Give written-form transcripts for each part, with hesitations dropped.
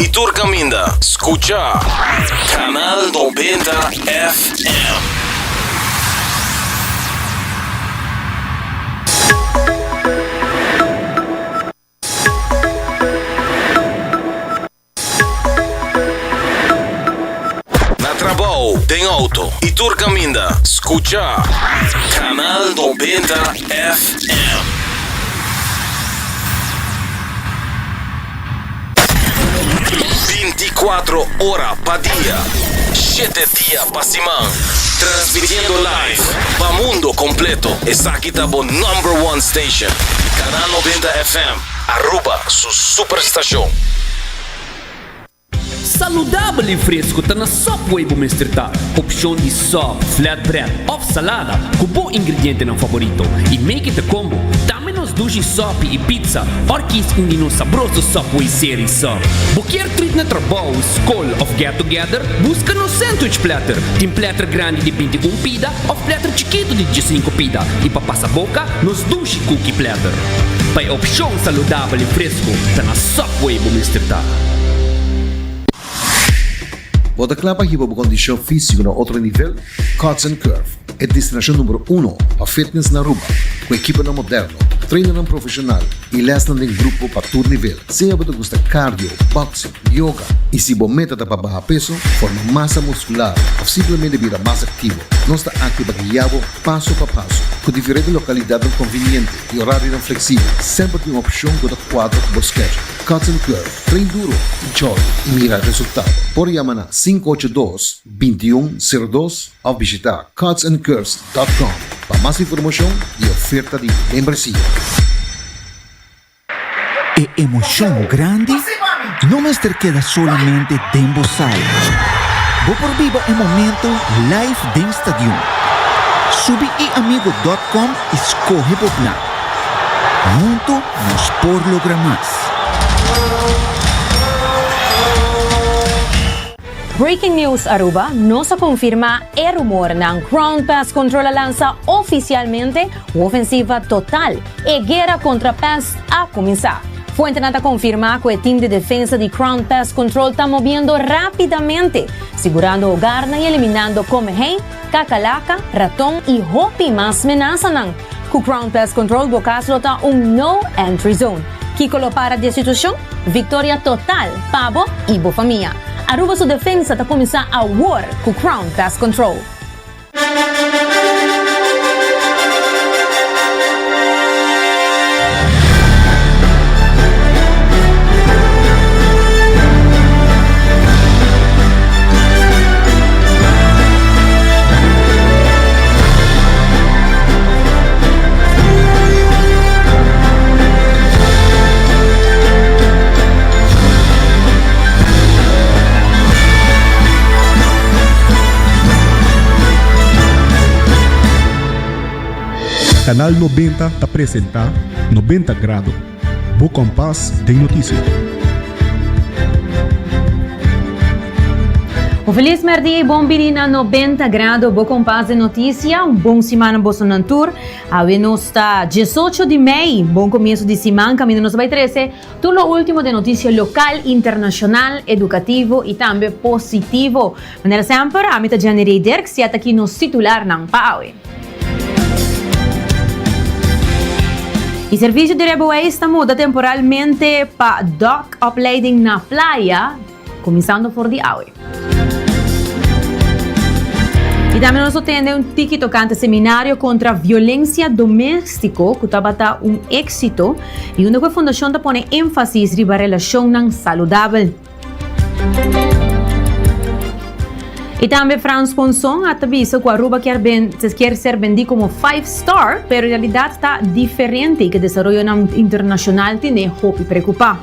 y tur caminda. Scucha Canal 90 FM. Na trabou, den auto y tur caminda, scucha Canal 90 FM. Binticuatro ora pa dia, shete dia pa siman, transmitiendo live pa mundo completo. Esaki ta bo number one station, Canal 90 FM, Aruba su superstacion. Saludabel y fresco ta na Subway bo mester ta. Opcion di sub, flatbread of salada cu bo ingredientenan favorito y make it a combo. Tambe nos dushi sopi y pizza or kies un di nos sabroso Subway Series sub. Bo kier treat na trabou, scol of get together? Busca nos sandwich platter. Tin platter grandi di 21 pida of platter chikito di 15 pida y pa pasa boca nos dushi cookie platter. Pa e opcion saludabel y fresco ta na Subway bo mester ta. Bo ta kla pa hiba bo kondishon físiko na otro nivel? Cuts and Curve, e destinashon numero uno pa fitness na Aruba, ku ekiponan moderno, trainernan profeshonal i lèsnan den grupo pa tur nivel. Sea bo ta gusta cardio, boxing, yoga i si bo meta ta pa baha peso, forma masa muskular òf simplemente bira mas aktivo, nos ta aki pa guia bo paso pa paso. Ku diferente lokalidatnan konviniente i orarionan fleksibel, semper tin un opshon ku ta kuadra ku bo schedule. Cuts and Curve, train duro, enjoy i mira resultado. Por yama na 582 2102 òf bishita cutsandcurves.com pa mas informashon di oferta di membresia. E emocion grandi no mester keda solamente den bo sala. Bo por biba e momento live den stadion. Subi iamigo dot com y scoge bo plan. Hunto nos por logra mas. Breaking News Aruba, Nos a confirma e rumornan, Crown Pest Control a lansa oficialmente un ofensiva total. E guera contra pest a cuminsa. Fuentenan ta confirma cu e team di defensa di Crown Pest Control ta moviendo rapidamente, sigurando hogarnan y eliminando comehei, cacalaca, raton y hopi mas menasanan. Cu Crown Pest Control bo cas lo ta un no entry zone. Kico lo para di e situacion? Victoria total pa bo y bo famia. Aruba su defensa ta cuminsa awor cu Crown Pest Control. Canal 90 ta presenta 90 Grado, bo kompas den notisia. Un feliz merdia y bon bini na 90 Grado, bo kompas den noticia. Un bon siman na bosonan tur. Awe nos ta 18 di mei, bon comienzo di siman caminda nos ta bay trece tur lo ultimo den noticia local, internacional, educativo y tambe positivo. Manera semper, ami ta Jenny Rey Dirks y ataki nos titularnan pa awe. E servicio di Rijbewijs ta muda temporalmente pa Dok Opleiding na Playa, Kuminsando for di awe. I tambe nos lo tende un tiki tokante seminario kontra violensia doméstiko ku tabata un éksito i unda ku e fundashon ta pone énfasis riba relashonnan saludabel. I tambe Frans Ponson a ta bisa ku Aruba kier ben kier ser bendí komo five star, pero realidat ta diferente i ku desaroyonan internashonal tene hopi preokupá.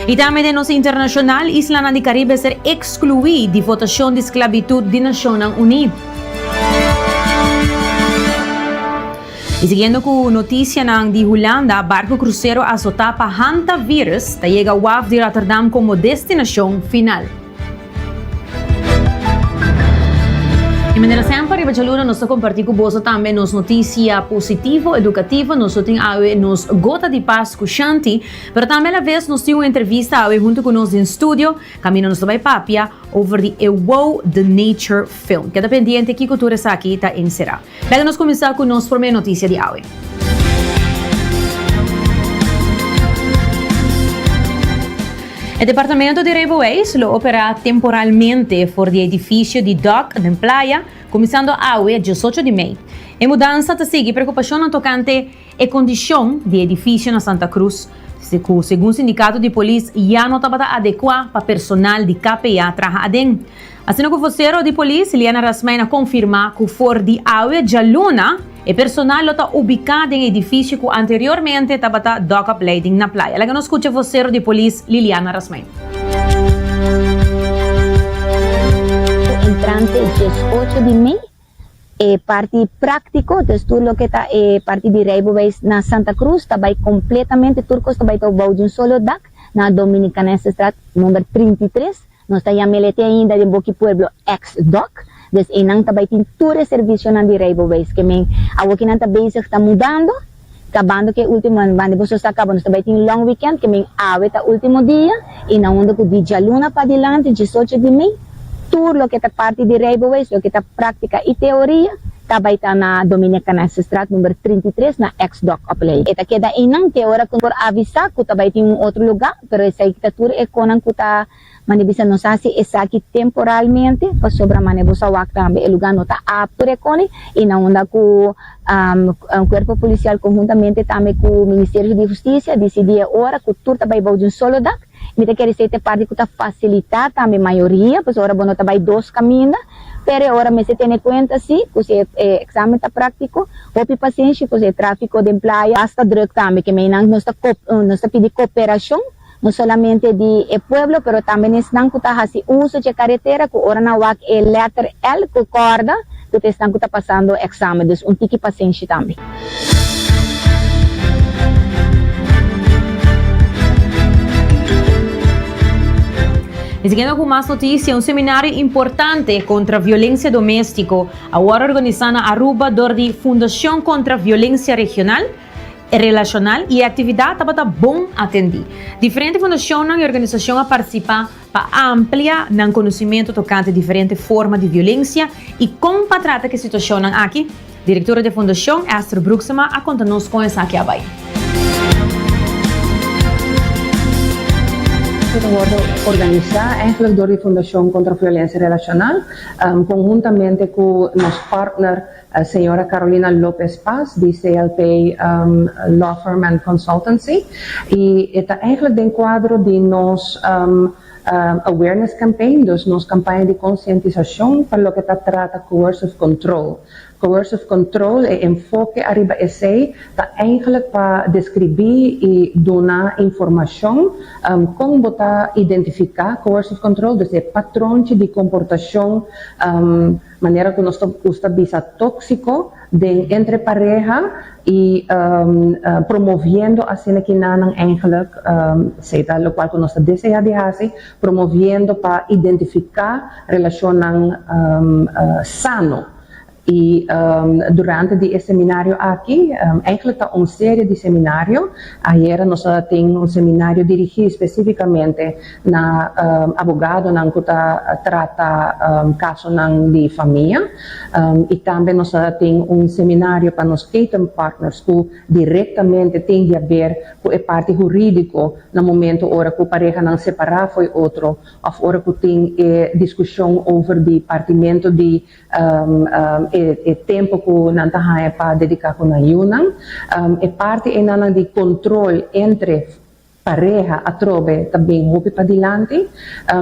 I tambe den nos internashonal, islanan di Karibe ser ekskluí di votashon di sklabitut di Nashonnan Uní. I siguiendo ku notisianan di Hulanda, barku krusero asotá pa hantavirus ta yega waf di Rotterdam komo destinashon final. Manera semper riba djaluna nos ta kompartí ku boso tambe nos notisia positivo, edukativo. Nos lo tin awe nos Gota di Pas ku Shanti, pero tambe alaves nos tin un entrevista awe huntu ku nos den studio kaminda nos ta bai papia over di e Wow the Nature Film. Keda pendiente kiko tur esaki ta enserá. Laga nos kuminsá ku nos promé notisia di awe. E departamento di Rijbewijs lo operá temporalmente for di e edifisio di Dok den Playa, kuminsando awe diesocho di mei. E mudansa ta sigui preokupashonnan tokante e kondishon di e edifisio na Santa Cruz, ku segun sindikato di polis ya no tabata adekuá pa personal di KPA traha aden. Asina ku vosero di polis, Liana Rasmijn a konfirmá ku for di awe djaluna e personal lo ta ubiká den edifisio ku anteriormente tabata Dokopleiding na Playa. Laga nos skucha vosero di polis, Liliana Rasmijn. Entrante 18 di mei e parti práktiko, dus tur loke ta e parti di rijbewijs na Santa Cruz ta bai kompletamente, tur kos ta bai ta bou di un solo dak na Dominicanesestraat number 33. Nos ta yam'el te ainda den Boki Pueblo ex Dok. Dus einan ta bai tin tur e servicionan di rijbewijs. Ke men awor ki nan ta bezig ta mudando, kabando ke ultimo banda boso sa kaba nos ta bai tin long weekend ke men awe ta ultimo dia i na unda ku di djaluna padilanti diesocho di mei tur loke ta parti di rijbewijs, loke ta praktika i teoria ta bai ta na Dominicanesestraat number 33 na ex Dok opleiding. E ta keda einan te ora ku por avisa ku ta bai tin un otro luga pero esei ta tur e konan ku ta Mane bisa nos hasi esaki temporalmente pasobra mane bo sa wak tambe e lugar no ta apto rekoni y na unda cu Cuerpo Policial conhuntamente tambe cu Ministerio di Husticia dicidi e ora cu tur ta bay bou di un solo dak. Mi ta kere esey ta e parti cu ta facilita tambe mayoria pasobra ora bo no ta bay dos caminda pero e ora mester tene cuenta si cu si e examen ta practico hopi pasenshi pasobra e trafico den playa basta druk tambe ke meinan nos ta nos ta pidi cooperacion. No solamente di e pueblo, pero tambe n'esnan ku ta hasi uso dje karetera ku ora nan wak e lèter L ku kòrda ku ta esnan ku ta pasando èksamen. Dus un tiki pasenshi tambe. Y siguiendo cu mas noticia, un seminario importante contra violencia domestico a worde organisa na Aruba door di Fundacion Contra Violencia Regional. Relacional y e actividad tabata bon atendi. Diferente fundacionnan y organisacion a participa pa amplia nan conocimento tocante diferente forma di violencia y con pa trata cu e situacionnan aki. Directora di e fundacion, Esther Broeksema, a conta nos con esaki a bay. Ta wordo organisa eigenlijk door di Fundacion Contra Violencia Relacional conhuntamente cu nos partner Señora Carolina Lopez Paz di CLP Law Firm and Consultancy y e ta eigenlijk den cuadro di nos awareness campaign, dus nos campaña di concientisacion pa loke ta trata coercive control. Coercive control, e enfoke ariba esey ta eigenlijk pa describi y duna informacion con bo ta identifica coercive control, dus e patronchi di comportacion Manera ku nos ta gusta bisa tóksiko den entre pareha i promoviendo asina ki nannan eigenlijk, esei ta lokual ku nos ta deseá di hasi, promoviendo pa identifiká relashonnan sano. I durante di e seminario aki, eigenlijk ta un serie di seminario, ayera nos a tin un seminario dirigí spesífikamente na abogadonan ku ta trata kasonan di famia i tambe nos a tin un seminario pa nos ketenpartners ku direktamente tin di haber ku e parti hurídiko na momento ora ku parehanan separá fo'i otro òf ora ku tin e diskushon over di partimentu di e tempu ku nan ta haña pa dediká ku nan yunan. E parti einan di kontrol entre Pareha atrobe ta bin hopi padilanti.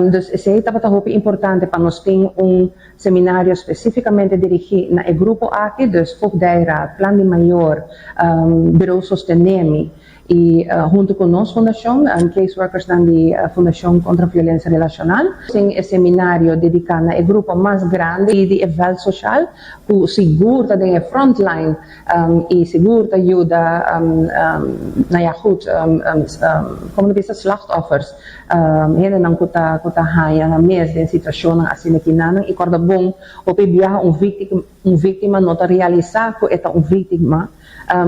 Dus esei tabata hopi importante pa nos tin un seminario specificamente dirigi na e grupo aki, dus Voogdijraad, Plan di Mayor, Bureau Sostenemi. I huntu ku nos fundashon, caseworkersnan di Fundashon Kontra Violensia Relashonal, tin e seminario dediká na e grupo mas grandi di e vèlt soshal ku sigur ta den e frontline i sigur ta yuda, na ya goed, komo ta bisa, slachtoffers, hendenan ku ta ku ta haña nan mes den situashonnan asina kinanan. I kòrda bon, hopi biaha un víktima un víktima no ta realisá ku e ta un víktima.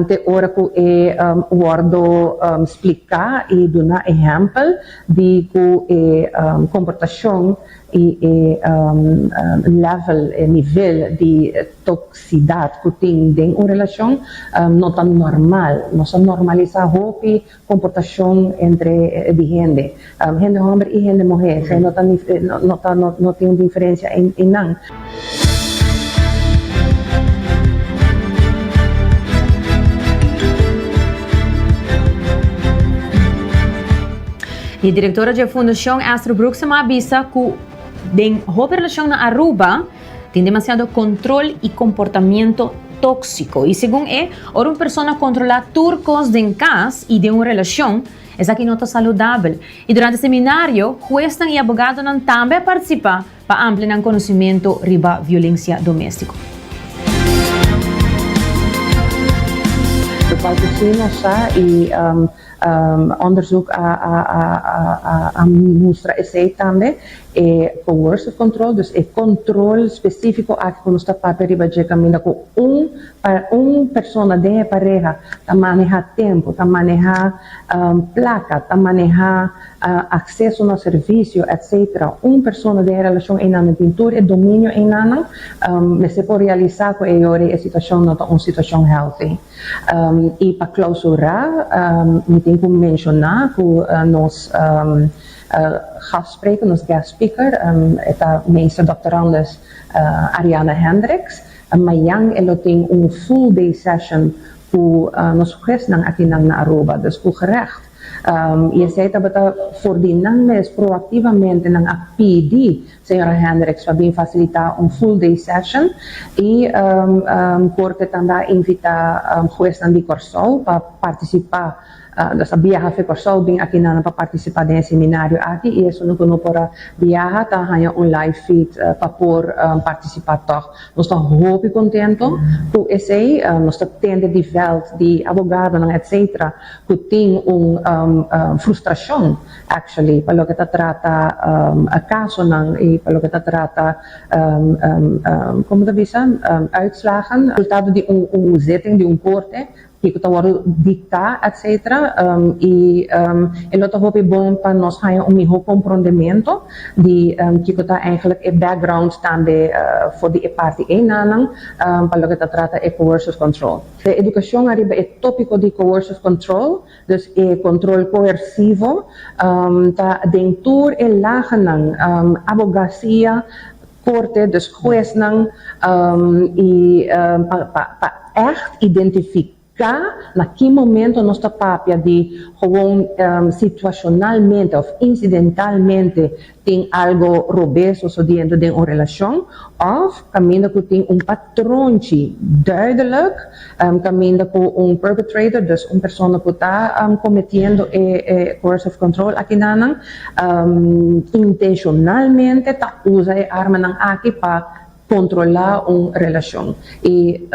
Te ora ku e wòrdu spliká i duna ehèmpel di ku e komportashon i e level, e nivel di toksidat ku tin den un relashon no ta normal. Nos a normalisá hopi komportashon entre di hende, hende hòmber i hende muhé, esei no ta no ta no tin un diferensia einan. E direktora dje fundashon Esther Broeksema a bisa ku den hopi relashon na Aruba tin demasiado kontrol i komportamiento tóksiko. I segun e, ora un persona kontrolá tur kos den kas i den un relashon, esaki no ta saludabel. I durante seminario, huesnan i abogadonan tambe a partisipá pa amplia nan konosementu riba violensia doméstiko. Lokual ku sí nos sa i Onderzoek a mustra esey tambe, e coercive control, dus e control specifico aki cu nos ta papia riba dje caminda cu un un persona den e pareha ta maneha tempo, ta maneha placa, ta maneha acceso na servicio etc. Un persona den e relacion eynan tin tur e dominio eynan, mester por realisa cu e ora e situacion no ta un situacion healthy. I pa klausurá mi tin ku menshoná ku nos gastspreker, nos guest speaker, e ta meester doctorandus Ariana Hendriks. Mayan e lo tin un full day session ku nos huesnan akinan na Aruba, dus ku gerecht. I esei tabata for di nan mes proactivamente nan a pidi Señora Hendriks pa bin facilita un full day session y Corte tambe a invita huesnan di Corsou pa participa, nos a biaha fe Corsou bin aki nan pa participa den e seminario aki y esunnan cu no por a biaha ta haña un live feed pa por participa tog. Nos ta hopi contento cu esey, nos ta tende di veld di abogadonan etc. Cu tin un frustracion actually pa loke ta trata casonan y pa loke ta trata como ta bisa uitslagen, resultado di un zitting di un corte kico ta wordo dicta etc. Y e lo ta hopi bon pa nos haya un miho comprondemento di kico ta eigenlijk e background tambe for di e parti eynanan pa loke ta trata e coercive control. E educacion ariba e topico di coercive control, dus e control coercivo, ta den tur e lagennan, abogacia, corte, dus huesnan, y pa echt identifica na ki momento nos ta papia di gewoon situacionalmente of incidentalmente tin algo robes sosodiendo den un relacion of caminda cu tin un patronchi duidelijk caminda cu un perpetrator, dus un persona cu ta cometiendo e coercive control akinanan, intencionalmente ta usa e armanan aki pa Controla un relacion. Y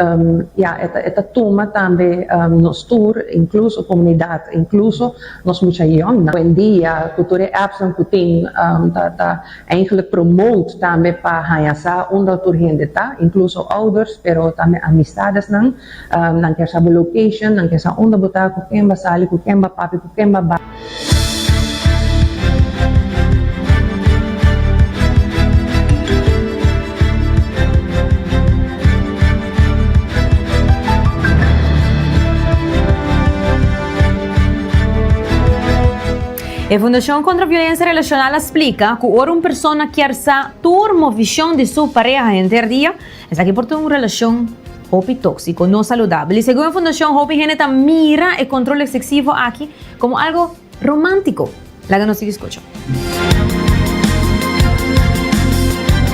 ya, e ta e ta tuma tambe nos tur, incluso comunidad, incluso nos mucha yongnan. Hoendia cu tur e appsnan cu tin ta ta eigenlijk promote tambe pa haña sa unda tur hende ta, incluso ouders, pero tambe amistadesnan. Nan kier sa bo location, nan kier sa unda bo ta, cu ken ba sali, cu ken ba papia, cu ken ba bai. E Fundashon Kontra Violensia Relashonal a splika ku ora un persona kier sa tur movishon di su pareha henter dia, esaki por ta un relashon hopi tóksiko, no saludabel. I segun e fundashon, hopi hende ta mira e kontrol eksesivo aki komo algo romántiko. Laga nos sigui skucha.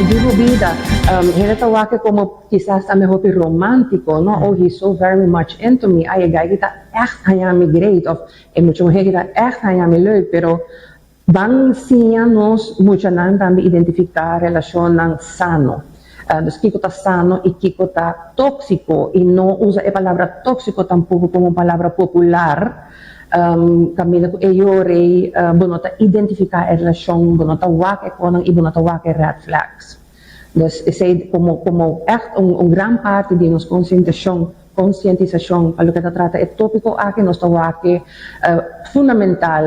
Sigui bo bida. Hende ta wak como kisas tambe hopi romantico, no? Oh, he's so very much into me. Ay, e guy ki ta echt haña mi great of e mucha muher ki ta echt haña mi leuk. Pero ban siña nos muchanan tambe identifica relacionnan sano. Dus kiko ta sano y kiko ta toxico y no usa e palabra toxico tampoco como un palabra popular caminda cu e yorey bo no ta identifica e relacion, bo no ta wak e conan y bo no ta wak e red flags. Dus esey como como echt un un gran parti di nos concientisacion concientisacion pa loke ta trata e topico aki nos ta wak fundamental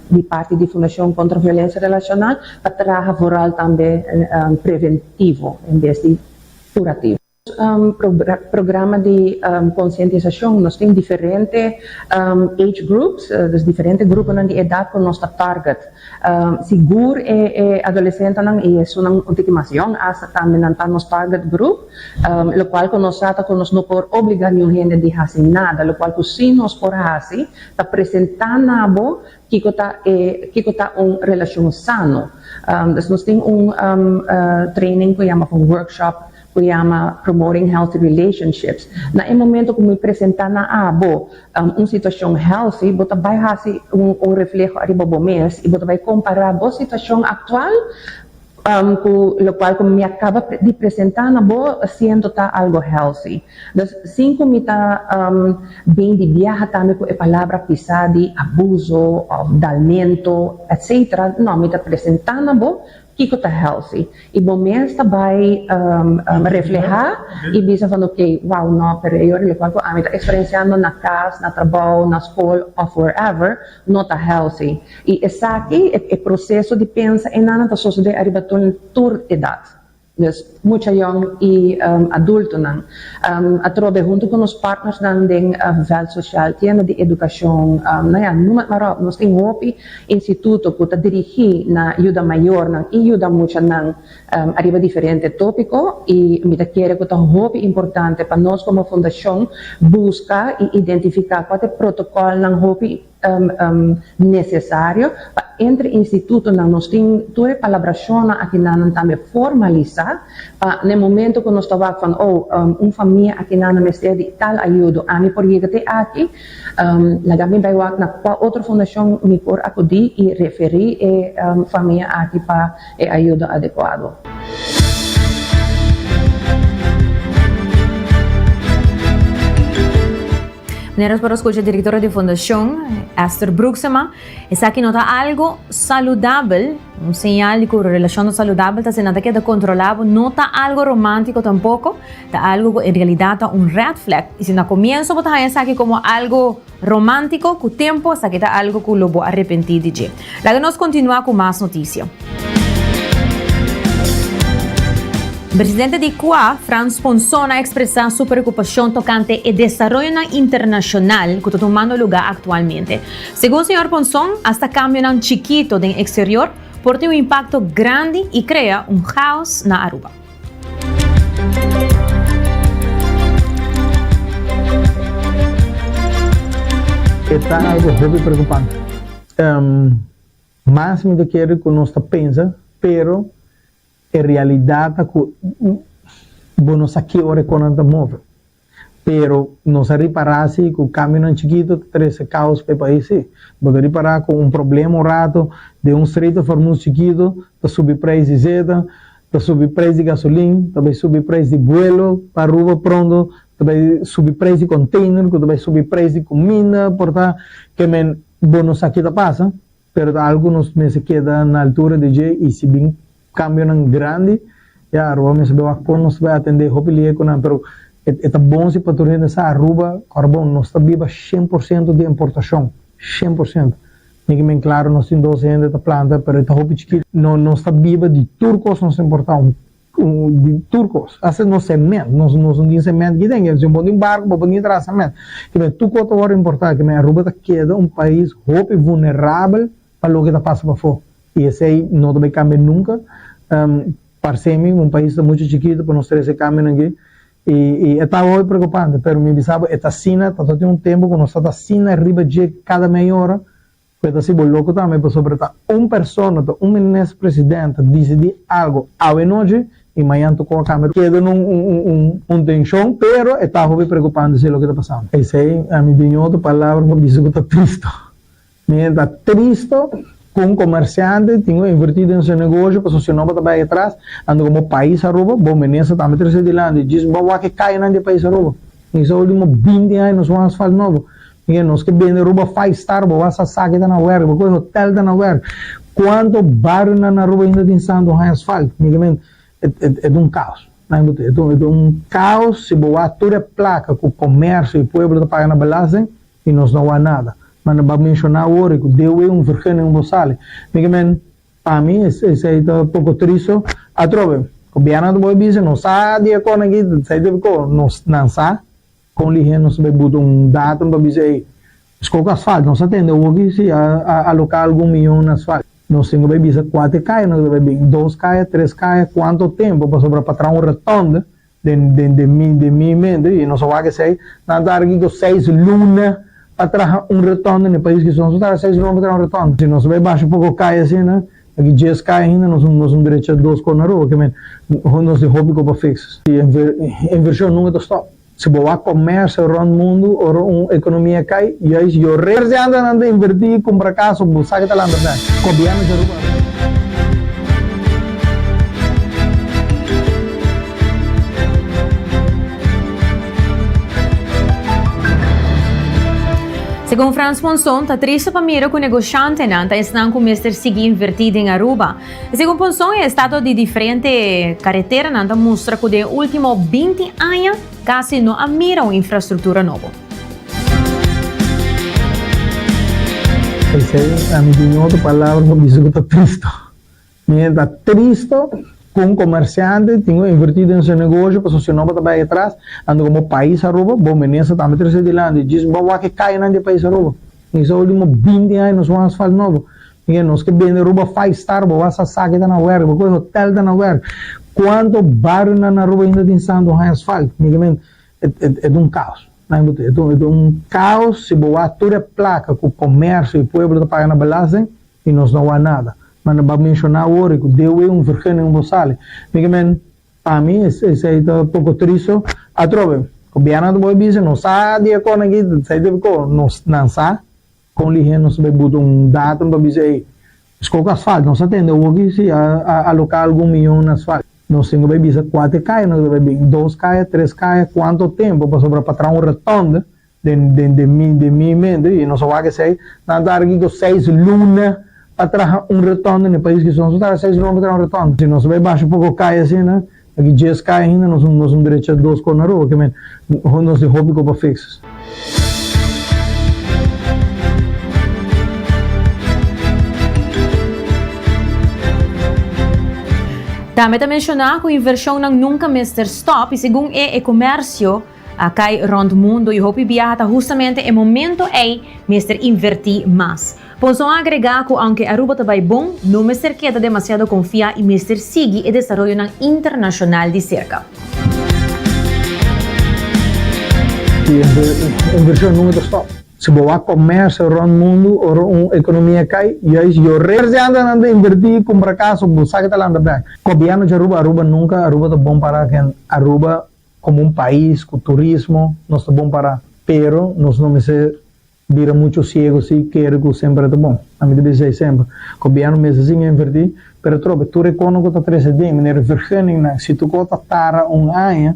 di parti di Fundacion Contra Violencia Relacional pa traha vooral tambe preventivo en bes di curativo. Programa di concientisacion nos tin diferente age groups, dus diferente gruponan di edad cu nos ta target. Sigur e adolecentenan y esunnan un tiki mas yong hasta tambe nan ta nos target group, locual cu nos sa ta cu nos no por obliga niun hende di haci nada, locual cu si nos por haci ta presenta na bo Kiko ta e kiko ta un relashon sano? Dus nos tin un training ku yama un workshop ku yama Promoting Healthy Relationships. Na e momento ku mi presentá na abo un situashon healthy, bo ta bai hasi un refleho ariba bo mes i bo ta bai kompará bo situashon aktual Cu locual cu mi a caba di presenta na bo siento ta algo healthy. Dus sin cu mi ta bin di biaha tambe cu e palabra pisa di abuso of dalmento etc. No, mi ta presenta na bo kico ta healthy. Y bo mes ta bay refleha y bisa van ok, wow no, pero e ora locual cu ami ta experienciando na cas, na trabao, na school of wherever no ta healthy. I esaki, e proseso di pensa enanan ta sosodé ariba tur edat. Dus mucha yòn i adultonan. Atrobe huntu ku nos partnersnan den vèlt sosial, tienda di edukashon, no ya, numa et mar op, nos tin hopi instituto ku ta dirigí na yuda mayornan i yuda muchanan ariba diferente tópiko i mi ta kere ku ta hopi importante pa nos komo fundashon buska i identifiká kua ta e protokòlnan hopi necesario pa entre institutonan nos tin tur e palabracionnan akinanan tambe formalisa pa na e momento cu nos ta wak van oh un famia akinanan mester di tal ayudo ami por yega te aki laga mi bay wak na cua otro fundacion mi por acudi y referi e famia aki pa e ayudo adecuado. Manera nos por a scucha directora di fundacion, Esther Broeksema, esaki no ta algo saludabel, un señal di cu relacion no saludabel ta si nan ta keda controla bo, no ta algo romantico tampoco, ta algo cu en realidad ta un red flag. Y si na comienzo bo ta haya esaki como algo romantico, cu tempo esaki ta algo cu lo bo arepenti di dje. Laga nos continua cu mas noticia. Presidente di cua, Frans Ponson a expresa su preocupacion tocante e desaroyonan internacional cu ta tumando luga actualmente. Segun señor Ponson, hasta cambionan chikito den exterior por tin un impacto grandi y crea un chaos na Aruba. E ta algo hopi preocupante. Mas mi ta kere cu nos ta pensa, pero e realidad ta cu bo no sa ki ora e conan ta move. Pero nos a ripara si cu cambionan chikito ta trece caos pa e pais si. Bo ta ripara cu un problema un rato den un Strait of Hormuz chikito ta subi prijs di zeta, ta subi prijs di gasolin, ta bay subi prijs di buelo pa Aruba pronto, ta bay subi prijs di container, cu ta bay subi prijs di cuminda, por ta ke men bo no sa ki ta pasa. Pero ta algu nos mester keda na altura di dje y si bin cambionan grandi, ya Aruba mester bay wak con nos ta bay atende hopi lihe cu nan. Pero e ta bon si pa tur hende sa Aruba, ora bon, nos ta biba 100% di importacion, 100%. Mi ke men claro nos tin dos hende ta planta pero e ta hopi chikito. No, nos ta biba di tur cos nos ta importa, un Di tur kos. Hasta nos sement. Nos nos no tin sement aki den. Si bo tin barko bo por tin traha sement. Kimen tur kos ta wòrdu importá. Kimen Aruba ta keda un pais hopi vulnerabel pa loke ta pasa pafó. I esei no ta bai kambia nunka. Parse mi un pais ta muchu chikitu pa nos trese kambionan aki. I i e ta hopi preokupante. Pero mi bisa bo e ta asina, ta tin un tempu ku nos ta ta asina riba dje kada mei ora. Ku e ta hasi bo loko tambe pasobra ta un persona, ta un minister president ta disidí algo awe nochi i mañan tokó a kambia. Keda na un un tenshon pero e ta hopi preokupante si loke ta pasando. Esei ami tin otro palabra pa bisa ku ta tristo. Mi ta tristo ku un komersiante tin ku invertí den su negoshi pasobra si no bo ta bai atras. Anto komo pais Aruba bo minister tambe trese dilanti djis bo wak e kayanan di e pais Aruba. Esei ultimo binti aña nos wak asfalt nobo. Mira, nos ke bende Aruba five star, bo wak sa saki ta na werk, bo koe hotel ta na werk. Kuanto barionan na Aruba ainda tin santo haña asfalt? Mi ke men, e e ta un kaos. Nan bo e ta un kaos si bo wak tur e plaka ku komersio i pueblo ta paga na belasting i nos no wak nada. Ma nan ba menshoná awor ku dewe un vergunning bo sali. Mi ke men, pa mi esei ta poko tristo. Atrobe, gobièrnu ta bo bisa no sa di e kon aki, esei ta ko nos nan sa. Kon lihé nos ta bai buta un datum pa bisa ey, skoke asfalt, nos a tende awoki si a aloká algun miyon na asfalt. Nos tin ku bai bisa kuater kaya nos ta bai bin, dos kaya, tres kaya, kuantu tempu pasobra pa traha un rotonde den den den mi den mi mente i nos a wak esei, nan ta argi ku seis luna pa traha un rotonde na e pais ki nos ta traha seis luna pa traha un rotonde. Si nos ta bai basha poko kaya asina, aki djes kaya ainda nos nos un drecha dos kos na rua, ke men nos tin hopi ku pa fix. Invershon nunka ta stòp. Si bo wak komersio rònt mundu ora un ekonomia kai, juist yo resiantenan ta invertí i kumpra kas o bo sa ke ta lanta bèk. Gobièrnu di Aruba. Segun Frans Ponson, ta tristu pa mira ku negoshantenan ta esnan ku mester sigui invertí den Aruba. Segun Ponson, e estado di diferente kareteranan ta mustra ku den e ultimo 20 aña kasi no a mira un infrastruktura nobo. Esei ami tin otro palabra pa bisa ku ta tristo. Mi ta tristo ku un komersiante tin ku invertí den su negoshi pasobra si no bo ta bai atras. Anto komo pais Aruba bo minister tambe trese dilanti djis bo wak e kayanan di e pais Aruba. Esei ultimo 20 aña nos wak asfalt nobo. Mira, nos ke bende Aruba five star, bo wak sa saki ta na werk, bo koe hotel ta na werk. Kuanto barionan na Aruba ainda tin santo haña asfalt? Mi ke men, e e ta un kaos. Nan bo e ta e ta un kaos si bo wak tur e plaka ku komersio i pueblo ta paga na belasting i nos no wak nada. Ma nan ba menshoná awor ku dewe un vergunning bo sali. Mi ke men, pa mi esei ta poko tristo. Atrobe, gobièrnu ta bo bisa nos sa di e kon aki, esei ta ko nos nan sa. Kon lihé nos ta bai buta un datum pa bisa ey, skoke asfalt, nos a tende awoki si a aloká algun miyon na asfalt. Nos tin ku bai bisa kuater kaya nos ta bai bin, dos kaya, tres kaya, kuantu tempu pasobra pa traha un rotonde den den den mi den mi mente i nos a wak esei, nan ta argi ku seis luna pa traha un rotonde na e pais ki nos ta traha seis luna pa traha un rotonde. Si nos ta bai basha poko kaya asina, Aki djes kai ainda nos nos un drecha dos kor na rua ke men nos tin hopi ko pa fix. Tambe ta menshoná ku invershonnan nunka mester stòp i segun e e komersio a kai rònt mundu i hopi biaha ta hustamente e momento ei mester invertí mas. Ponson a agregá ku aunke Aruba ta bai bon, no mester keda demasiado konfiá i mester sigui e desaroyonan internashonal di serka. Invershon nunka ta stòp. Si bo wak komersio rònt mundu ora un ekonomia kai, juist yo resiantenan ta invertí i kumpra kas bo sa ke ta lanta bèk. Gobièrnu di Aruba, Aruba nunka, Aruba ta bon pará ken Aruba komo un pais ku turismo nos ta bon pará, pero nos no mester Bira mucho ciego si kere cu semper e ta bon. Ami ta bisa ei semper. Gobierno mester sin inverti, pero atrobe tur e cono cu ta trece den, manera vergunningnan, si tu co ta tara un aña,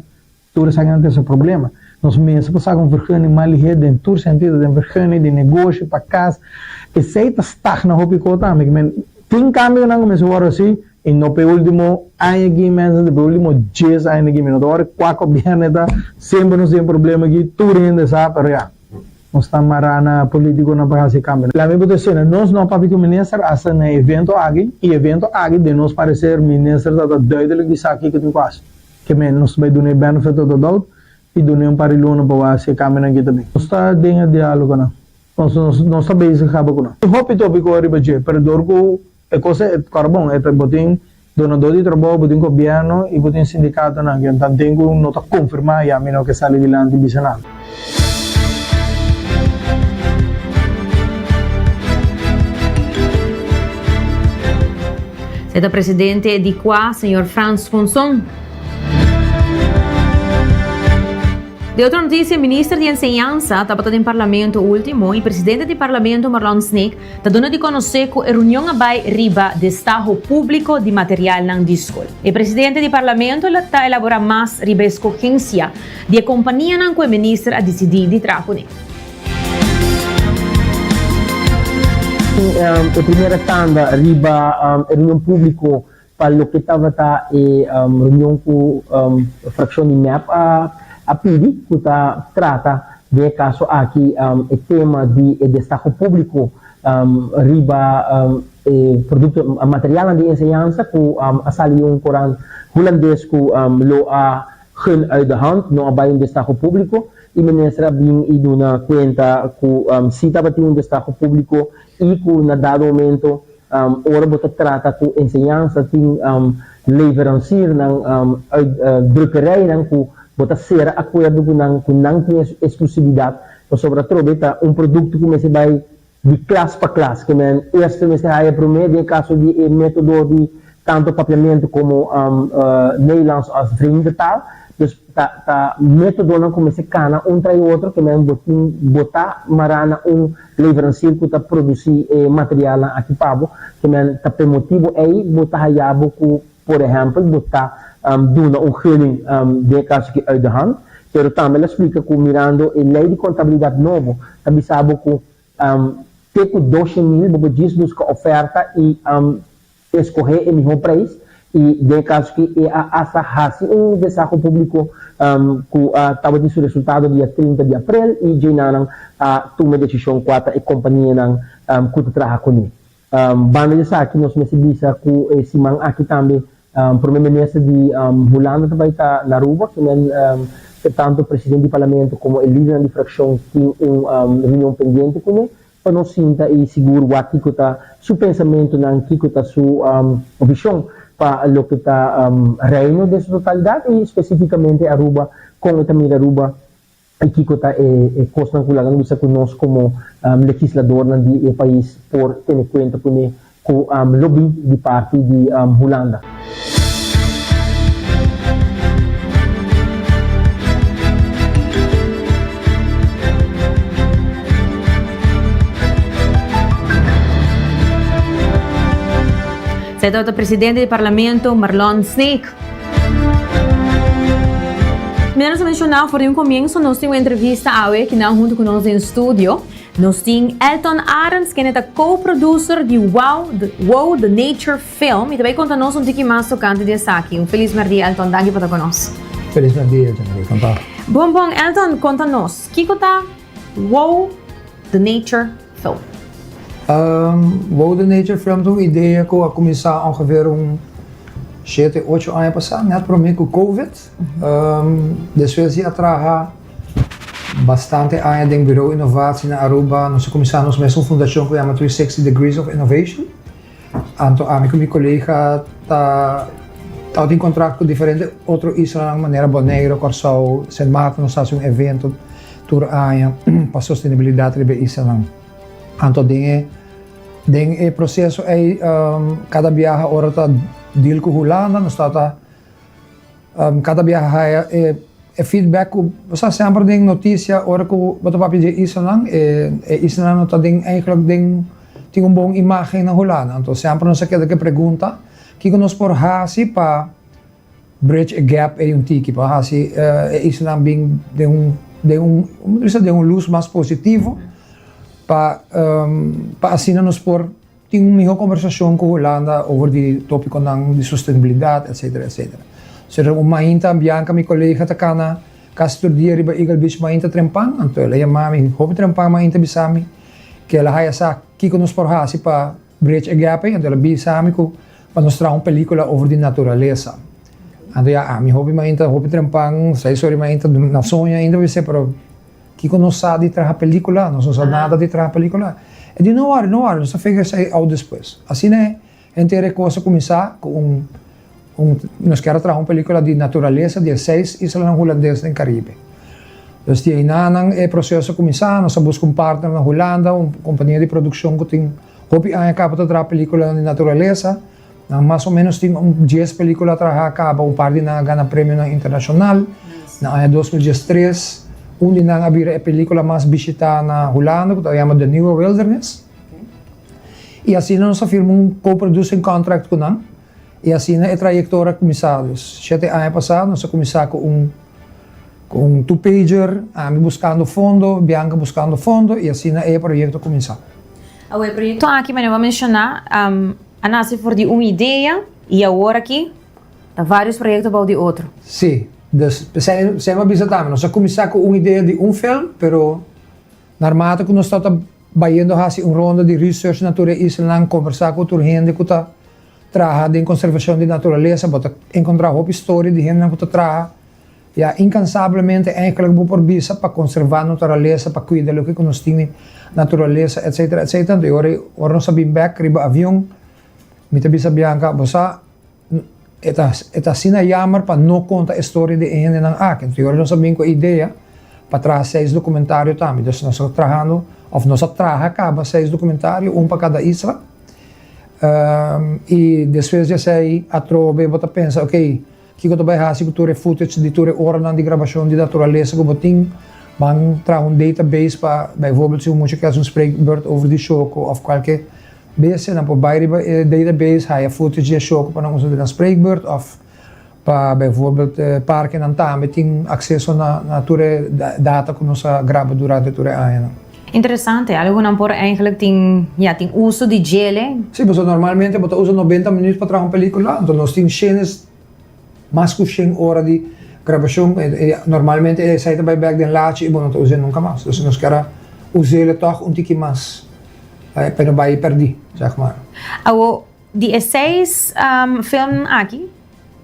tur esakinan ta trece problema. Nos mester por saca un vergunning mas lihe den tur sentido, den vergunning di negoshi, pa cas. Esey ta stagna hopi co tambe. Tin cambionan cu mester worde haci. I no p'e ultimo aña aki mensen, ta p'e ultimo djes aña aki. Mi no ta wòrdu kua gobièrnu ta, semper nos tin e problema aki, tur hende sa, pero ya, nos ta mará na polítikonan pa hasi e kambio. Laat mi bo ta esena, nos no a papia ku minister asta na e evento aki, i e evento aki den nos pareser minister ta ta duidelijk di sa kiko tin ku hasi. Ke men nos ta bai duna e benefit of the doubt i dun'e un par di luna pa wak si e kambionan aki ta bin. Nos ta den e diálogonan. Nos nos ta bezig kaba ku nan. Tin hopi tópiko riba dje, pero dor ku E kos e kòrda bon, e ta bo tin donadó di trabou, bo tin gobièrnu i bo tin sindikatonan ku tanten ku no ta konfirmá ya mi no ke sali dilanti bisa nada. E ta presidente di cua, señor Frans Ponson. De otro noticia, Minister di Enseñansa tabata den Parlamento ultimo y Presidente di Parlamento Marlon Sneek ta duna di conoce cu e reunion a bay riba destaho publico di materialnan di scol. E Presidente di Parlamento lo ta elabora mas riba e scogencia di e companianan cu e Minister a dicidi di traha cune. E primera tanda riba e reunion publico Pa loke tabata e reunion ku frakshon di mep a pidi ku ta trata den e kaso aki e tema di e destaho públiko riba e produkto materialnan di enseñansa ku a sali un korant hulandes ku lo a gun uit de hand, no a bai un destaho públiko i minister a bin i duna kuenta ku si tabatin un destaho públiko i ku na dado momento Ora bo ta trata ku enseñansa tin leveranciernan uit drukkerijnan ku bo ta sera akuerdo ku nan ku nan tin esklusividat pasobra atrobe ta un produkto ku mester bai di klas pa klas ke men eerste mester haya promé den e kaso di e metodo di tanto papiamentu komo Nederlands as vreemde taal. Dus ta ta metodonan ku mester kana un trai otro ke men bo tin bo ta mará na un leverancier ku ta produsí e materialnan aki pa bo ke men ta p'e motibu ei bo ta haya bo ku por ehèmpel bo ta duna un gunning den e kaso aki uit de hand pero tambe el a splika ku mirando e lei di kontabilidat nobo ta bisa bo ku te ku 200.000 bo por djis buska oferta i Escoge e miho prijs y den e caso ki e a hasta haci un desaho publico cu a tabatin su resultado dia 30 di april y djenanan a tuma e decision cua ta e companianan cu ta traha cune. Banda di esaki nos mester bisa cu e siman aki tambe Prome Minister di Hulanda ta bay ta na Aruba kimen tanto President di Parlamento como e lidernan di fraccion tin un reunion pendiente cune. Pa nos sinta i sigur wak kiko ta su pensamentunan, kiko ta su vishon pa loke ta Reino den su totalidat i spesifikamente Aruba, kon e ta mira Aruba i kiko ta e kosnan ku laga nos bisa ku nos komo legisladornan di e pais por tene kuenta kuné ku lo bin di parti di Hulanda. Esei tabata presidente di parlamento Marlon Sneek. Manera nos a menshoná for di un komienso nos tin un entrevista awe kinan huntu ku nos den studio. Nos tin Elton Arends kende ta co-producer di Wow the Wow the Nature Film y ta bay conta nos un tiki mas tocante di esaki. Un feliz merdia Elton, danki pa ta con nos. Feliz merdia Jenny, conta. Bon bon Elton, conta nos, kico ta Wow the Nature Film? Wow the Nature Film ta un idea cu a cuminsa ongeveer un shete, ocho aña pasa, net prome cu Covid. Despues di a traha Bastante aña den Bureau Innovatie na Aruba nos a kuminsá nos mes un fundashon ku yama 360 Degrees of Innovation. Anto ami ku mi kolega ta tabatin kontrakt ku diferente otro islanan manera Boneiru, Kòrsou, Sint Maarten nos hasi un evento tur aña pa sostenibilidat riba e islanan. Anto den e den e proseso ei kada biaha ora ta deal ku Hulanda nos tabata Kada biaha haya e feedback ku bo sa semper den notisia ora ku bo ta papia di e islanan, e islanan no ta den eigenlijk den tin un bon imagen na Hulanda. Anto semper nos a keda ku e pregunta kiko nos por hasi pa bridge e gap ei un tiki, pa hasi e islanan bin den un den un komo ta bisa den un lus mas positivo pa pa asina nos por Tin un mihó kombersashon ku Hulanda over di tópikonan di sostenibilidat, etsetera, etsetera. Sera un mainta Bianca, mi kolega, ta kana kasi tur dia riba Eagle Beach mainta trempan, anto el a yama mi hopi trempan mainta bisa mi ku el a haya sa kiko nos por hasi pa bridge e gap ei, anto el a bisa mi ku pa nos traha un pelíkula over di naturalesa. Anto ya ami hopi mainta hopi trempan, seis ora di mainta na soño ainda bis'é pero. Kiko nos sa di traha pelicula? Nos no sa nada di traha pelicula. E di, No worry, no worry, nos ta figure esei out despues. Asina e henter e cos a cuminsa cu un, un, nos kier a traha un pelicula di naturalesa di e seis islanan hulandes den Caribe. Dus di einanan e proceso a cuminsa, nos a busca un partner na Hulanda, un compania di produccion cu tin hopi aña caba ta traha peliculanan di naturalesa. Nan mas o menos tin un dies pelicula traha caba, un par di nan a gana premionan internacional. Na aña 2013, un di nan a bira e pelicula mas bishita na Hulanda cu ta yama The Nieuwe Wildernis. Y asina nos a firma un co-producing contract cu nan y asina e trayectoria a cuminsa. Dus shete aña pasa nos a cuminsa cu un cu un two pager, ami buscando fondo, Bianca buscando fondo y asina e proyecto a cuminsa. Awe e proyecto aki manera bo a menciona a nace for di un idea y awor aki ta varios proyecto bou di otro. Si, dus p'esei esei mi a bisa tambe, nos a cuminsa cu un idea di un film, pero naarmate cu nos tabata bayendo haci un ronda di research na tur e islanan, conversa cu tur hende cu ta traha den conservacion di naturalesa, bo ta encontra hopi storia di hendenan cu ta traha Ya incansablemente eigenlijk bo por bisa pa conserva naturalesa, pa cuida loke cu nos tin di naturalesa etcetera etcetera. Anto e ora ei ora nos a bin bek riba avion mi ta bisa Bianca bo sa e ta e ta asina jammer pa no conta e storia di e hendenan aki. Anto e ora nos a bin cu e idea pa traha seis documentario tambe. Dus nos ta trahando of nos a traha caba seis documentario, un pa cada isla. Y despues di esei atrobe bo ta pensa ok. Kiko ta bai hasi ku tur e footage di tur e oranan di grabashon di naturalesa ku bo tin? Ban traha un database pa bijvoorbeeld si un mucha ke hasi un spreekbeurt over di shoko òf kualke bestia nan por bai riba e database haya footage di e shoko pa nan usa den nan spreekbeurt òf pa bijvoorbeeld parkenan tambe tin akseso na tur e data ku nos a graba durante tur e añanan. Interesante, algo ku nan por eigenlijk tin, ya, tin uso di djele. Sí, pasobra normalmente bo ta usa nobenta minuut pa traha un pelicula, anto nos tin scenes mas ku shen ora di grabacion, e normalmente esei ta bai bek den lachi i bo no ta us'é nunca mas. Dus nos kier a us'é tog un tiki mas pa e no bai perdí, zeg maar. Awo, Di e seis filmnan aki,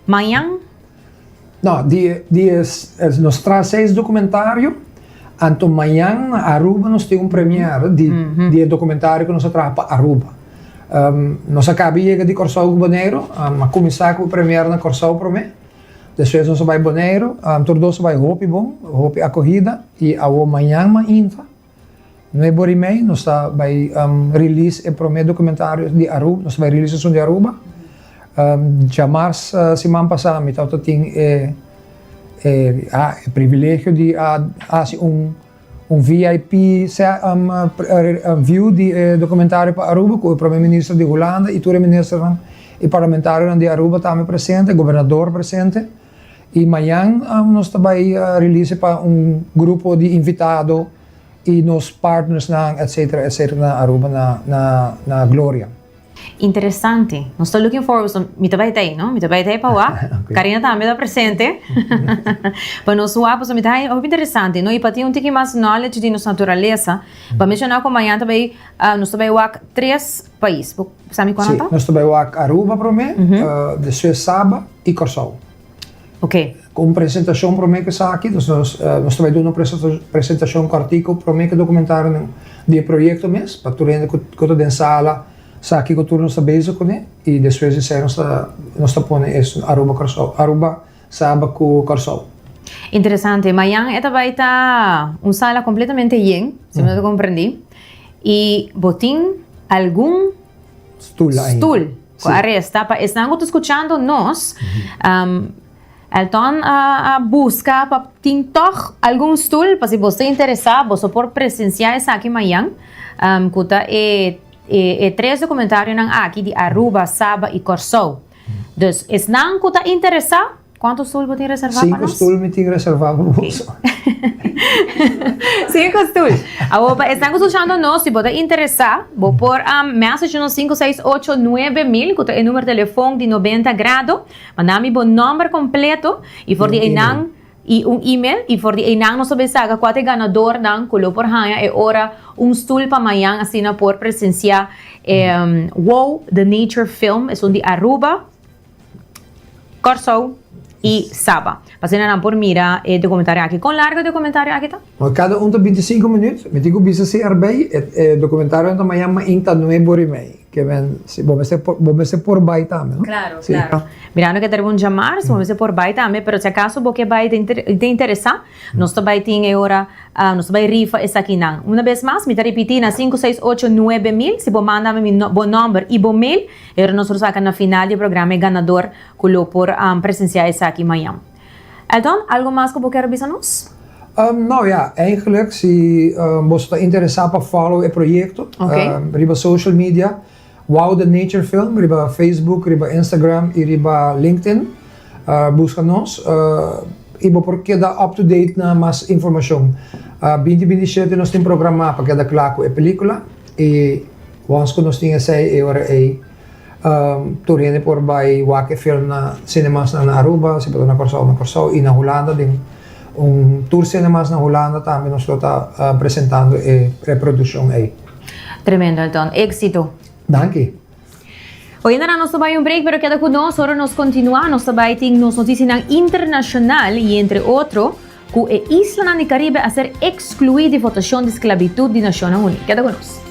mañan? No, di di e nos traha seis documentario, anto mañan na Aruba nos tin un premiere di di e documentario ku nos a traha pa Aruba. Nos a kaba yega di Kòrsou ku Boneiru, a kuminsá ku e premiere na Kòrsou promé, despues nos a bai Boneiru, tur dos a bai hopi bon, hopi akohida i awo mañan mainta. Nuebe ora y mei nos ta bay release e prome documentario di Aruba, nos ta bay release esun di Aruba. Djamars siman pasa mi tabata tin e e e privilegio di a haci un un VIP view di e documentario pa Aruba cu e prome minister di Hulanda y tur e ministernan y parlamentarionan di Aruba tambe presente, gobernador presente. Y mañan nos ta bay release pa un grupo di invitado y nos partnersnan etcetera etcetera na Aruba na na na Gloria. Interesante. Nos ta looking forward pasobra mi ta bay ta ey no, mi ta bay ta ey pa wak. Karina tambe ta presente pa nos wak pasobra mi ta hay hopi interesante no y pa tin un tiki mas knowledge di nos naturalesa pa menciona cu mañan ta bay nos ta bay wak tres pais. Bo sa mi cuanto ta? Si, nos ta bay wak Aruba prome, despues Saba y Kòrsou. Ok. Ku un presentashon promé ku esaki, dus nos nos ta bai duna un presentashon kòrtiku promé ku e dokumentarionan di e proyekto mes, pa tur hende ku ku ta den sala sa kiko tur nos ta bezig kuné i despues di esei nos ta nos ta pone e Aruba Kòrsou, Aruba Saba ku Kòrsou. Interesante. Mañan e ta bai ta un sala kompletamente yen, si mi no ta komprendí, i bo tin algun Stul ainda. Stul ku a resta pa esnan ku ta skuchando nos. Elton a buska pa tin tòg algun stul pa si bo ta interesá boso por presensiá esaki mañan ku ta e e tres dokumentarionan aki di Aruba, Saba i Kòrsou. Dus esnan ku ta interesá. Cuanto stoel bo tin reserva pa Cinco nos? stoel mi tin reserva pa boso. Cinco stoel. Awor pa esnan cu scuchando nos, si bo ta interesa, bo por message nos cinco seis ocho nuebe mil, cu ta e numero telefon di Nobenta Grado. Manda mi bo nomber completo y for di einan y un email y for di einan nos ta bay saca cua ta e ganadornan cu lo por haya e ora un stoel pa mañan asina por presencia e Wow the Nature Film, esun di Aruba. Kòrsou i Saba. Pa asina nan por mira e dokumentario aki. Kon largu e dokumentario aki ta? Bueno, kada un ta bintisinko minüt. Mi tin ku bisa si erbei e dokumentarionan ta mañan mainta nuebe ora i mei. Ke men, si bo mester por, bo mester por bai tambe, no? Claro, si. claro. Mirando ke ta riba un djamars, bo mester por bai tambe, pero si acaso bo ke bai ta interesa, nos ta bai tin e ora, nos ta bai rifa esakinan. Una bes mas, mi ta ripiti na sinku seis ocho nuebe mil, si bo manda mi bo nomber y bo mail, e ora nos lo saca na final di e programa e ganador cu lo por presencia esaki mañan. Elton, algo mas cu bo kier bisa nos? Nou ja, eigenlijk si boso ta interesa pa follow e proyecto riba social media, Wow the Nature Film riba Facebook, riba Instagram y riba LinkedIn. Busca nos y bo por keda up to date na mas informacion. Binti binti shete nos tin programa pa keda cla cu e pelicula y once cu nos tin esey e ora ey Tur hende por bai wak e film na cinemasnan na Aruba, si bo ta na Kòrsou, na Kòrsou i na Hulanda den un tur cinemas na Hulanda tambe nos lo ta presentando e reproduccion ei. Tremendo Elton. Éxito. Danki. Oyentenan nos ta bai un break pero keda ku nos ora nos kontinua nos ta bai tin nos notisianan internashonal i entre otro Ku e islanan di Karibe a ser ekskluí di votashon di sklabitut di Nashonnan Uní. Keda ku nos.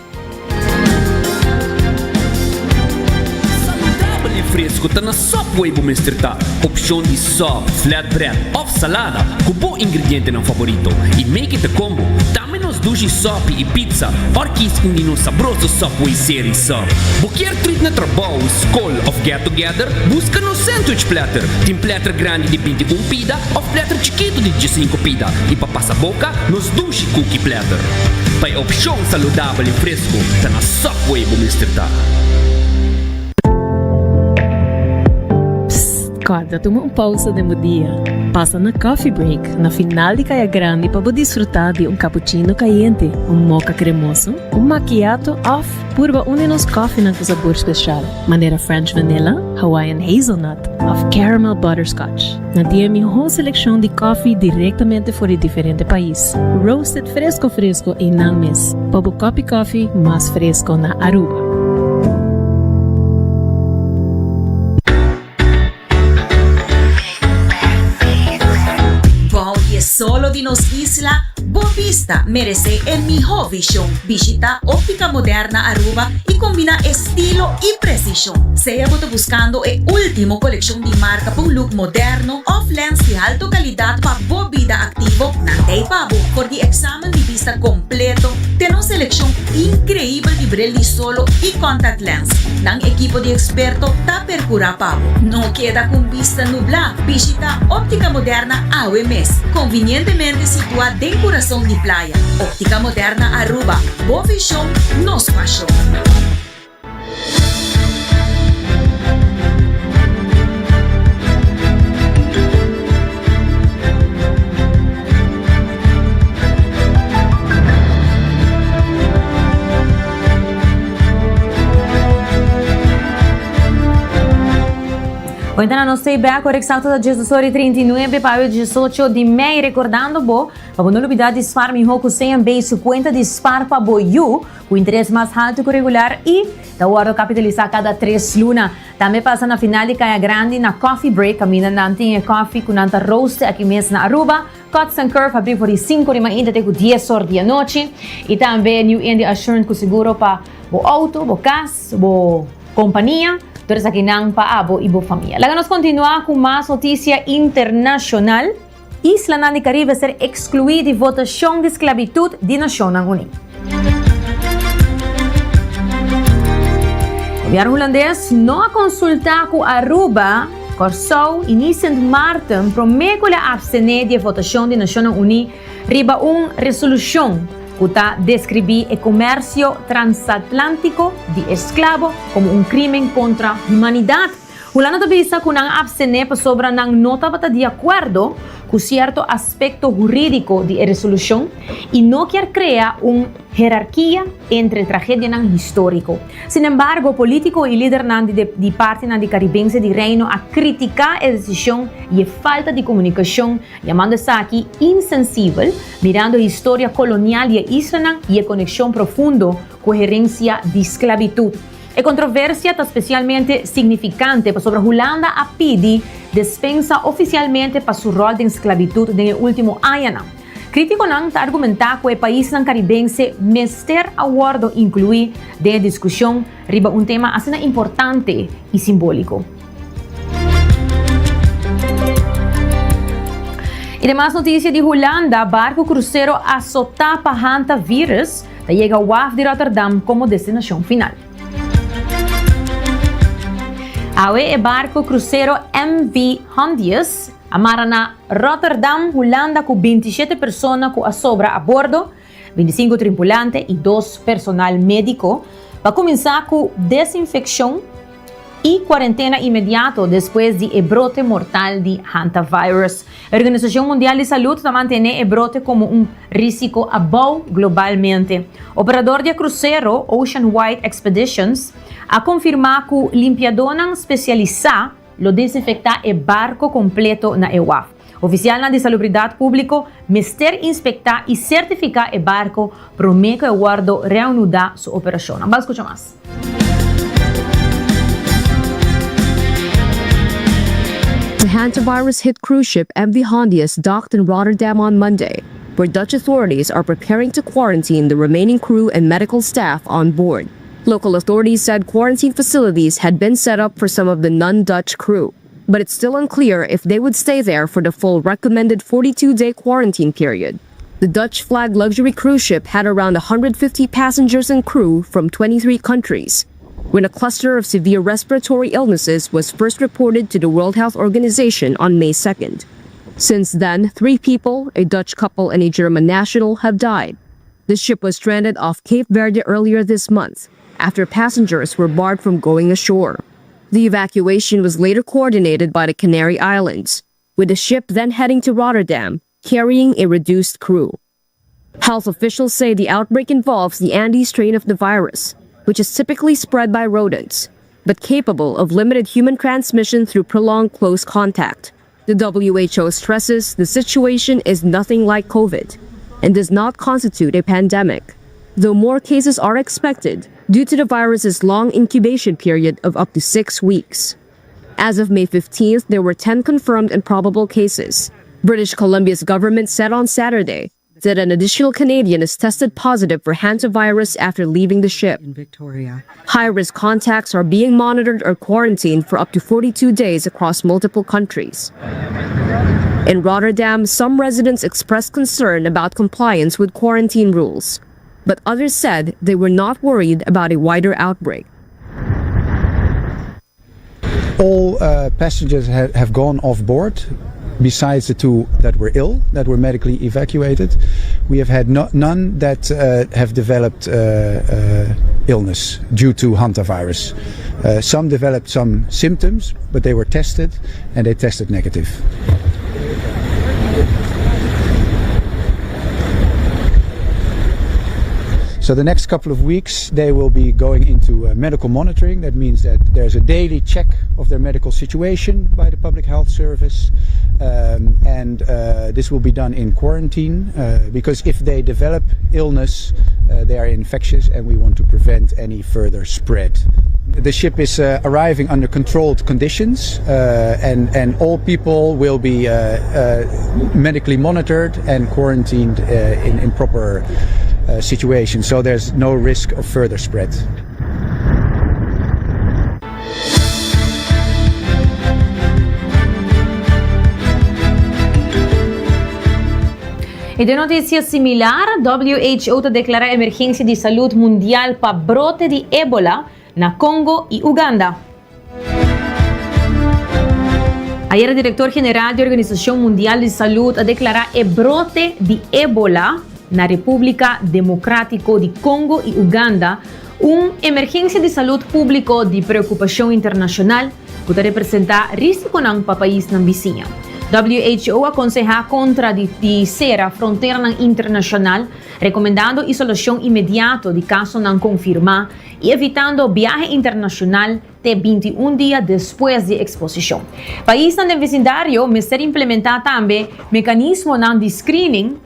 Saludabel i fresku ta na Subway bo mester ta. Opshon di sub, flatbread òf salada ku bo ingredientenan faborito i make it a combo. Tambe nos dushi sopi i pizza òr kis un di nos sabroso Subway Series Sub. Bo kier treat na trabou, skol òf get together? Buska nos sandwich platter. Tin platter grandi di 21 pida òf platter chikitu di diesinco pida i pa pasa boka nos dushi cookie platter. Pa e opshon saludabel i fresco ta na Subway bo mester ta. Psst, kòrda tuma un pousa den bo dia. Pasa na Coffee Break na final di Kaya Grandi pa bo disfrutá di un cappuccino kayente, un mocha kremoso, un macchiato òf purba un di nos kòfinan ku sabor speshal, manera French Vanilla, Hawaiian Hazelnut òf Caramel Butterscotch. Nan tin e mihó selekshon di kòfi direktamente for di diferente pais, roasted fresko fresko einan mes, pa bo kòpi kòfi mas fresko na Aruba. Bou di e solo di nos isla, bo bista meresé e mihó vishon. Bishitá Óptica Moderna Aruba i kombiná estilo i presishon. Sea bo ta buskando e último kolekshon di marka pa un look moderno òf lens di alto kalidat pa bo bida aktivo, nan ta ei pa bo. For di eksamen di bista kompleto te nos selekshon inkreibel di bril di solo i contact lens, nan ekipo di eksperto ta perkurá pa bo. No keda ku un bista nublá, bishitá Óptica Moderna awe mes, konvinientemente situá den kurason di playa. Óptica Moderna Aruba, bo vishon, nos pashon. Ointa nos stay back ora exacto ta 18 ora y 39 pa awe 18 di mei recordando bo pa bo no lubida di spar miho cu CMB su cuenta di spar pa bo yu Ku interes mas haltu ku regular i ta wòrdu kapitalisá kada tres luna. Tambe pasa na final di Kaya Grandi na Coffee Break kaminda nan tin e kòfi ku nan ta roaste aki mes na Aruba. Cuts and Curve habrí for di sinku di mainta te ku dies or di anochi. I tambe New India Assurance ku seguro pa bo outo, bo kas, bo kompania. Tur esakinan pa abo i bo famia. Laga nos kontinuá ku mas notisia internashonal. Islanan di Karibe ser ekskluí di votashon di sklabitut di Nashonnan Uní. Gobièrnu hulandes no a konsultá ku Aruba, Kòrsou i ni Sint Maarten promé ku el a apstené di e votashon di Nashonnan Uní riba un resolushon ku ta deskribí e komersio transatlántiko di esklabo komo un krímen kontra humanidat. Hulanda ta bisa ku nan a apstené pasobra nan no tabata di akuerdo ku sierto aspekto hurídiko di e resolushon i no kier krea un herarkia entre tragedianan históriko. Sinembargo, polítiko i lidernan di di partinan di Karibense di Reino a kritiká e desishon i e falta di komunikashon, yamando esaki insensibel, mirando e historia kolonial di e islanan i e konekshon profundo ku herensia di sklabitut. E kontroversia ta spesialmente signifikante pasobra Hulanda a pidi despensa ofisialmente pa su ròl den sklabitut den e último añanan. Criticonan ta argumenta cu e paisnan Caribense mester a wordo inclui den e discusion riba un tema asina importante y simbolico. Y den mas noticia di Hulanda, barco crucero azota pa hantavirus ta yega waf di Rotterdam como destinacion final. Awe e barco crucero MV Hondius a mara na Rotterdam, Hulanda cu bintishete persona cu a sobra a bordo, bintisinco tripulante y dos personal medico, pa cuminsa cu desinfeccion y cuarentena inmediato despues di e brote mortal di hantavirus. E Organisacion Mundial di Salud ta mantene e brote como un risico abou globalmente. Operador di e crucero, Ocean Wide Expeditions, a confirma cu limpiadonan specialisa lo desinfecta e barco completo na e waf. Oficialnan di Salubridad Publico mester inspecta y certifica e barco prome cu e wordo reanuda su operacionnan. Bal scucha mas. The hantavirus hit cruise ship MV Hondius docked in Rotterdam on Monday, where Dutch authorities are preparing to quarantine the remaining crew and medical staff on board. Local authorities said quarantine facilities had been set up for some of the non-Dutch crew, but it's still unclear if they would stay there for the full recommended 42-day quarantine period. The Dutch flag luxury cruise ship had around 150 passengers and crew from 23 countries when a cluster of severe respiratory illnesses was first reported to the World Health Organization on May 2nd. Since then, three people, a Dutch couple and a German national, have died. The ship was stranded off Cape Verde earlier this month after passengers were barred from going ashore. The evacuation was later coordinated by the Canary Islands, with the ship then heading to Rotterdam, carrying a reduced crew. Health officials say the outbreak involves the Andes strain of the virus, which is typically spread by rodents, but capable of limited human transmission through prolonged close contact. The WHO stresses the situation is nothing like COVID and does not constitute a pandemic, though more cases are expected due to the virus's long incubation period of up to six weeks. As of May 15th, there were 10 confirmed and probable cases. British Columbia's government said on Saturday that an additional Canadian is tested positive for hantavirus after leaving the ship. In Victoria. High-risk contacts are being monitored or quarantined for up to 42 days across multiple countries. In Rotterdam, some residents expressed concern about compliance with quarantine rules, but others said they were not worried about a wider outbreak. All uh, passengers ha have gone off board besides the two that were ill, that were medically evacuated. We have had no, none that uh, have developed uh, uh, illness due to hantavirus. Uh, some developed some symptoms, but they were tested and they tested negative. So the next couple of weeks, they will be going into uh, medical monitoring. That means that there's a daily check of their medical situation by the Public Health Service. Um, and uh, this will be done in quarantine uh, because if they develop illness, uh, they are infectious and we want to prevent any further spread. The ship is uh, arriving under controlled conditions uh, and, and all people will be uh, uh, medically monitored and quarantined uh, in, in proper uh, situation. So there's no risk of further spread. Y den noticia similar, WHO ta declara emergencia di salud mundial pa brote di Ebola na Congo y Uganda. Ayera director general di Organisacion Mundial di Salud a declara e brote di Ebola na Republica Democratico di Congo y Uganda un emergencia di salud publico di preocupacion internacional cu ta representa risiconan pa paisnan bisiña. WHO a conseha contra di di cera fronteranan internacional, recomendando isolacion inmediato di casonan confirma y evitando biahe internacional te 21 dia despues di exposicion. Paisnan den vecindario mester implementa tambe mecanismonan di screening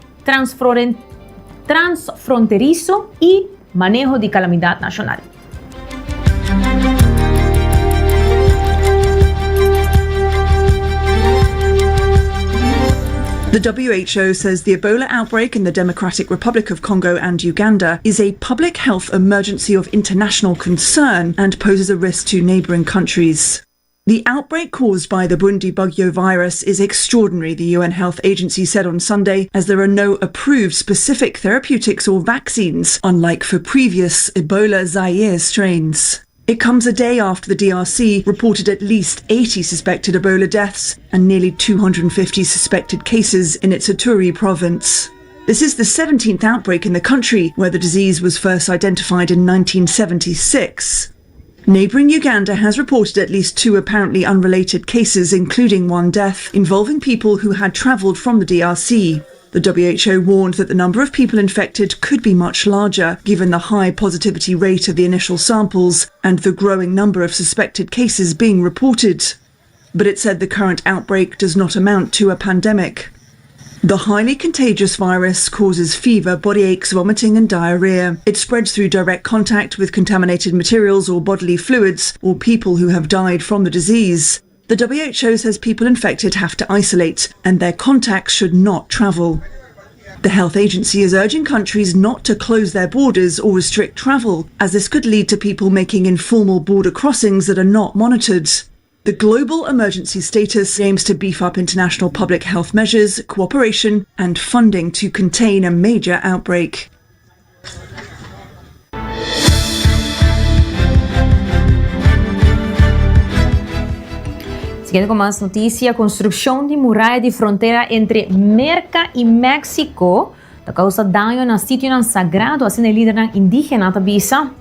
transfronterizo y maneho di calamidad nacional. The WHO says the Ebola outbreak in the Democratic Republic of Congo and Uganda is a public health emergency of international concern and poses a risk to neighboring countries. The outbreak caused by the Bundi virus is extraordinary, the UN Health Agency said on Sunday, as there are no approved specific therapeutics or vaccines, unlike for previous Ebola Zaire strains. It comes a day after the DRC reported at least 80 suspected Ebola deaths and nearly 250 suspected cases in its Ituri province. This is the 17th outbreak in the country where the disease was first identified in 1976. Neighboring Uganda has reported at least two apparently unrelated cases, including one death, involving people who had traveled from the DRC. The WHO warned that the number of people infected could be much larger, given the high positivity rate of the initial samples and the growing number of suspected cases being reported. But it said the current outbreak does not amount to a pandemic. The highly contagious virus causes fever, body aches, vomiting, and diarrhea. It spreads through direct contact with contaminated materials or bodily fluids or people who have died from the disease. The WHO says people infected have to isolate and their contacts should not travel. The health agency is urging countries not to close their borders or restrict travel, as this could lead to people making informal border crossings that are not monitored. The global emergency status aims to beef up international public health measures, cooperation, and funding to contain a major outbreak. Siguiendo con mas noticia, construccion di muraya di frontera entre Merca y Mexico ta causa daño na sitionan sagrado, asina e lidernan indigena ta bisa.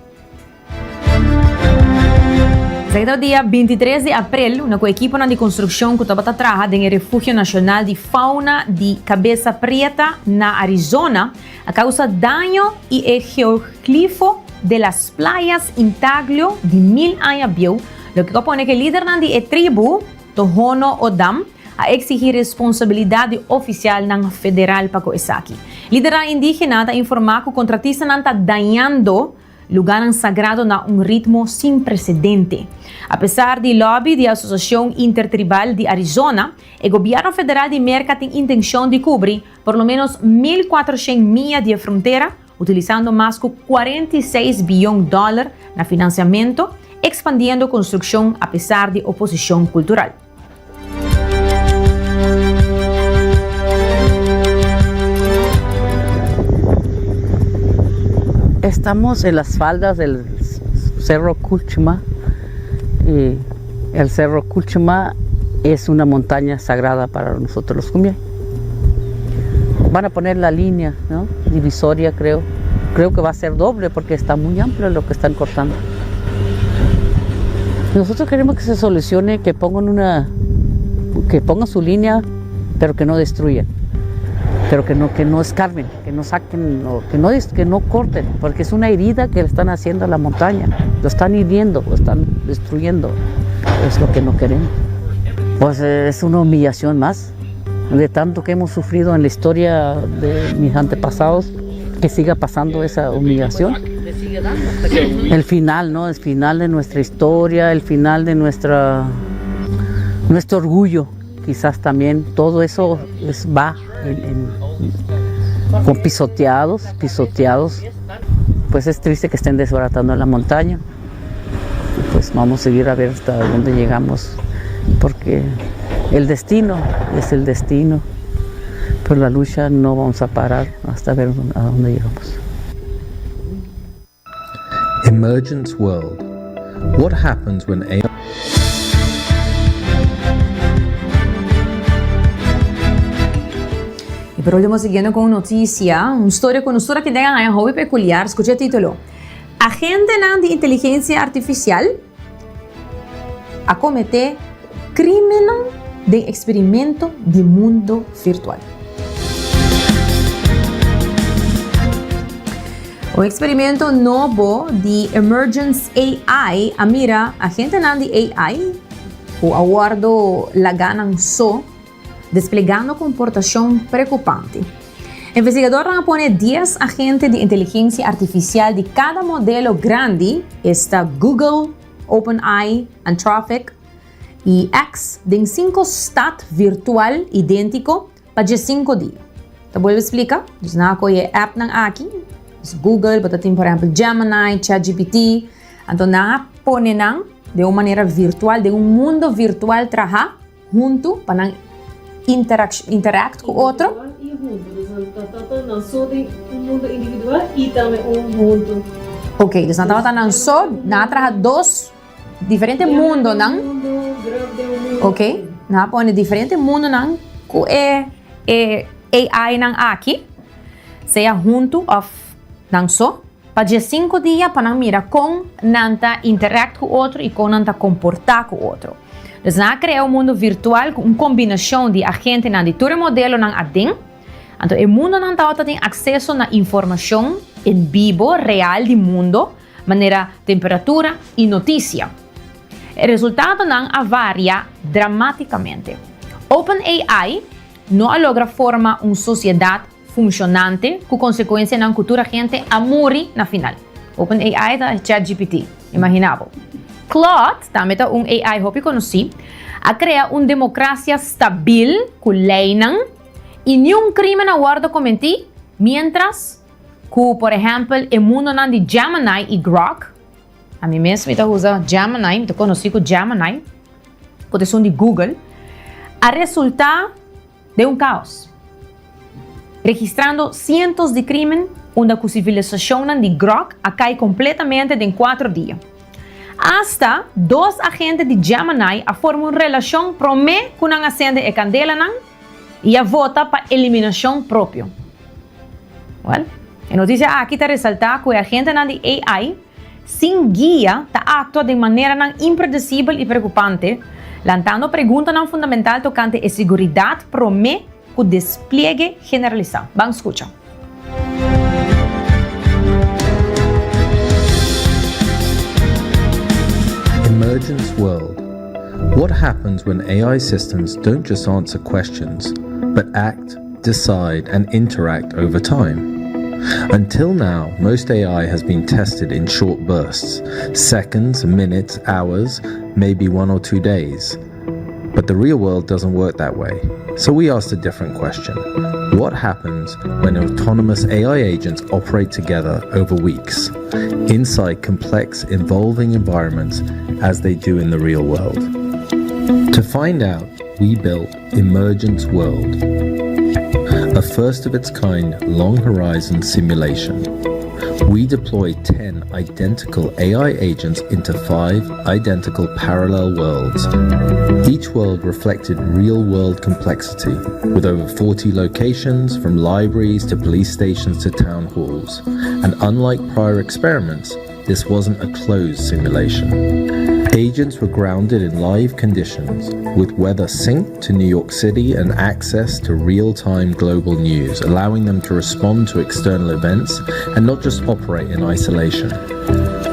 Esaki ta dia 23 di april, unda cu ekiponan di construccion cu tabata traha den e Refugio Nacional di Fauna di Cabeza Prieta na Arizona a causa daño y e geoglifo de las playas intaglio di mil aña bieu, loke cu a pone cu e lidernan di e tribu Tohono O'odham a exigi responsabilidad di oficialnan federal pa cu esaki. Lidernan indigena ta informa cu contratistanan ta dañando Lugánan sagrado na un ritmo sin precedente. Apesar di lobby di Asociacion Intertribal di Arizona, e gobierno federal di Merca tin intencion di cubri por lo menos 1400 mia di e frontera, utilisando mas cu 46 biyon dollar na financiamento, expandiendo construccion apesar di oposicion cultural. Estamos en las faldas del Cerro Cuchma y el Cerro Cuchma es una montaña sagrada para nosotros los Kumiai. Van a poner la línea ¿no? divisoria, creo. Creo que va a ser doble porque está muy amplio lo que están cortando. Nosotros queremos que se solucione, que pongan una, que pongan su línea, pero que no destruyan, pero que no, que no escarben, que no saquen, que no, que no corten, porque es una herida que le están haciendo a la montaña, lo están hiriendo, lo están destruyendo, es lo que no queremos. Pues eh, es una humillación más de tanto que hemos sufrido en la historia de mis antepasados, que siga pasando esa humillación. El final, ¿no? El final de nuestra historia, el final de nuestra, nuestro orgullo, quizás también. Todo eso es, va con pisoteados, pisoteados. Pues es triste que estén desbaratando la montaña. Pues vamos a seguir a ver hasta dónde llegamos, porque el destino es el destino, pero la lucha no vamos a parar hasta ver a dónde llegamos. Emergence World. What happens when AI Y por último, siguiendo con noticia, un storia cu nos tur aki den a haña hopi peculiar, scucha e titulo, Agentenan di inteligencia artificial a comete crimennan den experimento di mundo virtual. Un experimento nobo di Emergence AI a mira agentenan di AI cu a wordo laga nan so desplegando komportashon preokupante. Investigadornan a pone dies agente di inteligensia artifisial di kada modelo grandi, esta Google, OpenAI, Anthropic i X, den sinku stat virtual idéntiko. pa diescinco dia. Ta bolbe splica? Dus nan a coge e appnan aki, dus Google, bo ta tin por ehempel Gemini, ChatGPT, anto nan a pone nan den un manera virtual, den un mundo virtual traha hunto pa nan interact cu otro. Individual y hunto, dus nan ta tabata nan so den un mundo individual y tambe un hunto. Ok, dus nan tabata nan so, nan a traha dos diferente mundonan. Ok, nan a pone diferente mundonan ku e e AI-nan aki, sea huntu òf nan so, pa diesinku dia pa nan mira kon nan ta interact ku otro i kon nan ta komportá ku otro. Dus nan a krea un mundu virtual ku un kombinashon di agentenan di tur e modelonan aden. Anto e mundonan tabata tin akseso na informashon en bibo real di mundo, manera temperatura i notisia. E resultatonan a varia dramaticamente. OpenAI no a logra forma un sociedad funcionante cu consecuencianan cu tur agente a muri na final. OpenAI ta ChatGPT, imagina bo. Claude, tambe ta un AI hopi conoci, a crea un democracia stabil cu leynan y niun crimen a wordo cometi mientras Ku por ehèmpel e mundonan di Gemini i Grok, ami mes mi ta usa Gemini, mi ta konosí ku Gemini, ku ta esun di Google, a resultá den un kaos, registrando sientos di krímen unda ku sivilisashonnan di Grok a kai kompletamente den kuater dia. Asta dos agente di Gemini a forma un relashon promé ku nan a sende e kandelanan, i a vota pa eliminashon propio. Wèl, e notisia aki ta resaltá ku e agentenan di AI sin guia ta aktua den maneranan impredesibel i preokupante, lantando preguntanan fundamental tokante e siguridat promé ku despliegue generalisá. Ban skucha. Emergence World What happens when AI systems don't just answer questions, but act, decide, and interact over time? Until now, most AI has been tested in short bursts seconds, minutes, hours, maybe one or two days. But the real world doesn't work that way. So we asked a different question What happens when autonomous AI agents operate together over weeks, inside complex, evolving environments as they do in the real world? To find out, we built Emergence World, a first of its kind long horizon simulation. We deploy 10 identical AI agents into five identical parallel worlds. Each world reflected real world complexity, with over 40 locations, from libraries to police stations to town halls. And unlike prior experiments, this wasn't a closed simulation. Agents were grounded in live conditions, with weather synced to New York City and access to real time global news, allowing them to respond to external events and not just operate in isolation.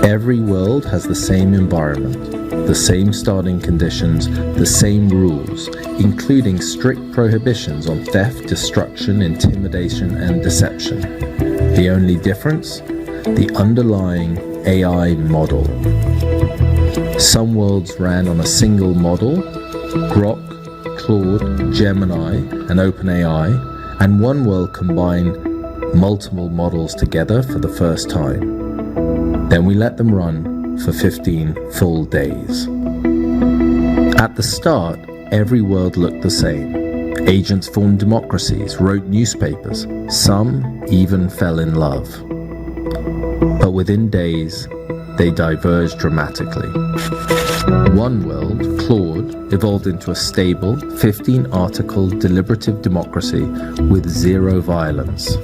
Every world has the same environment, the same starting conditions, the same rules, including strict prohibitions on theft, destruction, intimidation, and deception. The only difference? The underlying AI model. Some worlds ran on a single model Grok, Claude, Gemini, and OpenAI, and one world combined multiple models together for the first time. Then we let them run for 15 full days. At the start, every world looked the same. Agents formed democracies, wrote newspapers, some even fell in love. But within days, they diverged dramatically. One world, Claude, evolved into a stable, 15 article deliberative democracy with zero violence.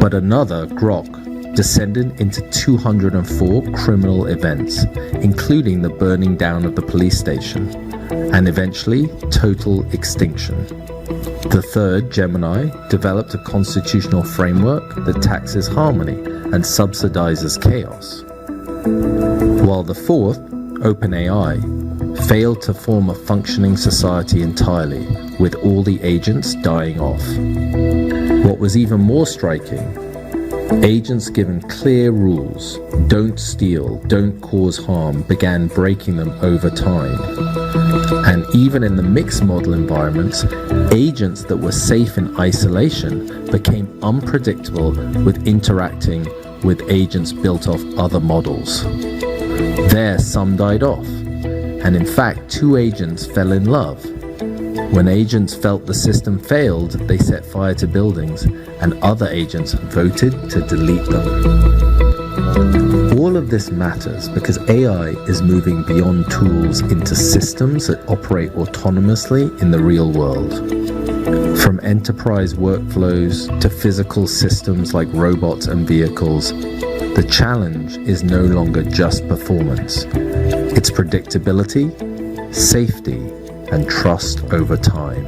But another, Grok, descended into 204 criminal events, including the burning down of the police station, and eventually total extinction. The third, Gemini, developed a constitutional framework that taxes harmony and subsidizes chaos. While the fourth, OpenAI, failed to form a functioning society entirely, with all the agents dying off. What was even more striking, agents given clear rules don't steal, don't cause harm began breaking them over time. And even in the mixed model environments, agents that were safe in isolation became unpredictable with interacting with agents built off other models. There, some died off, and in fact, two agents fell in love. When agents felt the system failed, they set fire to buildings, and other agents voted to delete them. All of this matters because AI is moving beyond tools into systems that operate autonomously in the real world. From enterprise workflows to physical systems like robots and vehicles, the challenge is no longer just performance. It's predictability, safety, and trust over time.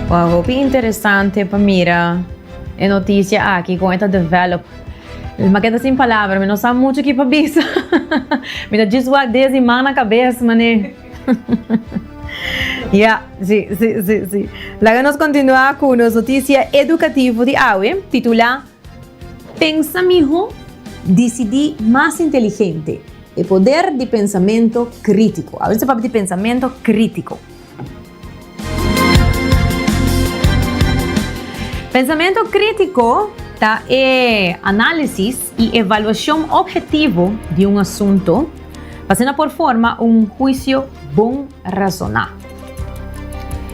Wow, hopi interesante pa mira e noticia aki con e ta develop. Mi keda sin palabra, mi no sa mucho ki pa bisa. Mi ta djis wak desi man na cabes, mane. Ja, si, si, si, si. Laga nos continua cu nos noticia educativo di awe, titula Pensa miho, dicidí mas inteligente, e poder di pensamento critico. Awe nos ta papia di pensamento critico. Pensamento critico ta e analisis y evaluacion obhetivo di un asunto pa asina por forma un huicio bon razoná.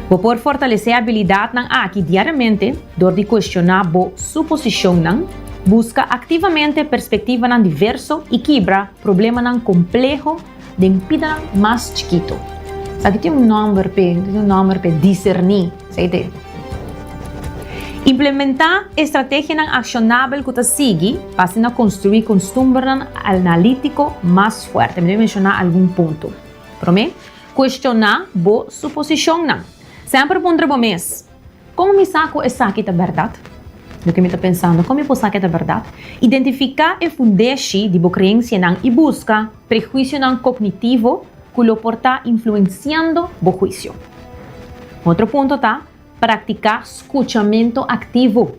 Bo por fortalesé e abilidadnan aki diariamente dor di cuestioná bo suposicionnan, busca activamente perspectivanan diverso y kibra problemanan compleho Den pidanan mas chikito. Esaki tin un nomber p'e, tin un nomber p'e, diserní, esaki ta e. Implementá estrategianan akshonabel ku ta sigui pa asina konstruí konstumbernan analítiko mas fuerte. Mi ta menshoná algun punto. Promé, kuestioná bo suposishonnan. Semper puntra bo mes, Kon mi sa ku esaki ta bèrdat? Loke mi ta pensando, kon mi por sa ku e ta bèrdat? Identifiká e fundeshi di bo kreensianan i buska prehuisionan kognitivo ku lo por ta influensiando bo huisio. Un otro punto ta praktiká skuchamentu aktivo.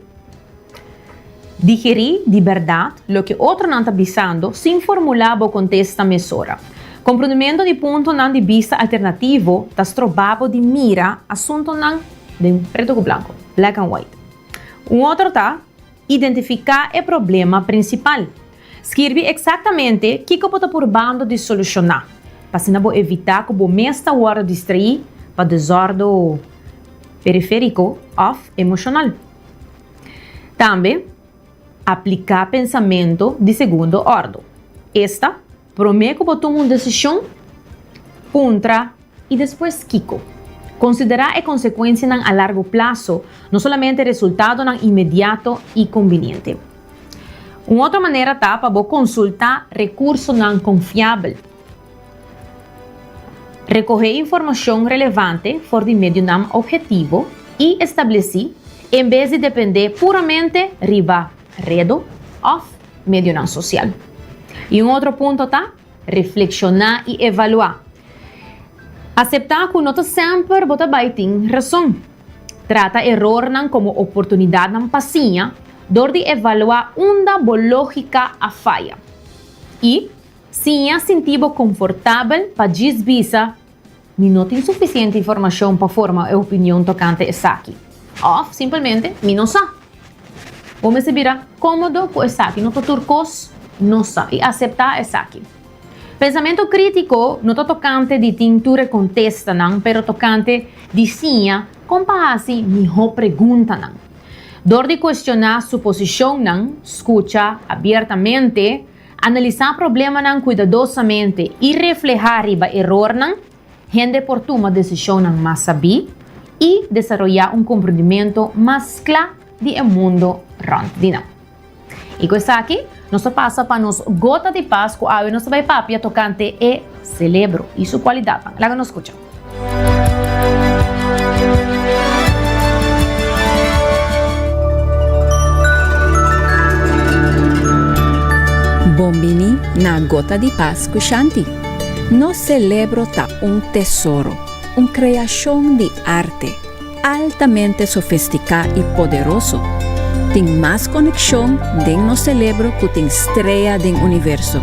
Digerí di bèrdat loke otronan ta bisando sin formulá bo kontesta mesora. Komprondementu di puntonan di bista alternativo ta stroba bo di mira asuntunan den pretu ku blanku, black and white. Un otro ta identifiká e problema prinsipal. Skirbi eksaktamente kiko bo ta purbando di solushoná, pa asina bo evitá ku bo mes ta wòrdu distraí pa desòrdu perifériko òf emoshonal. Tambe, apliká pensamentu di segundo òrdu. Esta, promé ku bo tuma un desishon, puntra i despues kiko. Konsiderá e konsekuensianan a largo plaso, no solamente resultadonan inmediato i konbiniente. Un otro manera ta pa bo konsultá rekursonan konfiabel. Rekohé informashon relevante for di medionan ophetivo i establesí en bes di dependé puramente riba redo òf medionan sosial. I un otro punto ta reflekshoná i evaluá. Aseptá ku no ta semper bo ta bai tin rason. Trata erornan komo oportunidatnan pa siña dor di evaluá unda bo lógika a faya. I Siña sinti bo konfortabel pa djis bisa, Mi no tin sufisiente informashon pa forma e opinion tokante esaki. Òf simpelmente, Mi no sa. Bo mester bira kómodo ku esaki, no ta tur kos no sa, i aseptá esaki. Pensamentu krítiko no ta tokante di tin tur e kontestanan, pero tokante di siña kon pa hasi mihó preguntanan. Dor di kuestioná suposishonnan, skucha abiertamente, Analisá problemanan kuidadosamente i reflehá riba erornan, hende por tuma desishonnan mas sabí i desaroyá un komprendimentu mas kla di e mundu rònt di nan. I ku esaki, nos ta pasa pa nos Gota di Pas ku awe nos ta bai papia tokante e selebro i su kualidatnan. Laga nos skucha. Bon bini na Gota di Pas ku Shanti. Nos celebro ta un tesoro. un kreashon di arte altamente sofistiká i poderoso. Tin mas konekshon den nos selebro ku tin strea den universo.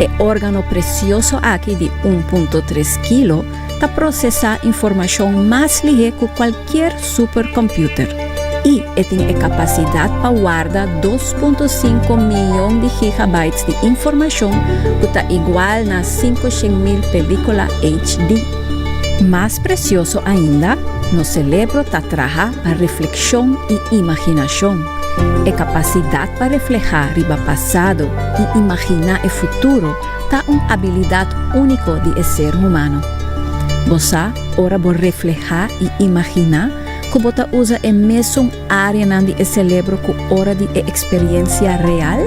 E órgano presioso aki di un punto tres kilo ta prosesá informashon mas lihé ku kualkier supercomputer i e tin e kapasidat pa warda 2.5 miyon di gigabytes di informashon ku ta igual na 500.000 pelíkula HD. Mas presioso ainda, nos selebro ta traha pa reflekshon i imaginashon. E kapasidat pa reflehá riba pasado i imaginá e futuro ta un abilidat úniko di e ser humano. Bo sa ora bo reflehá i imaginá ku bo ta usa e mesun áreanan di e selebro ku ora di e eksperensia real?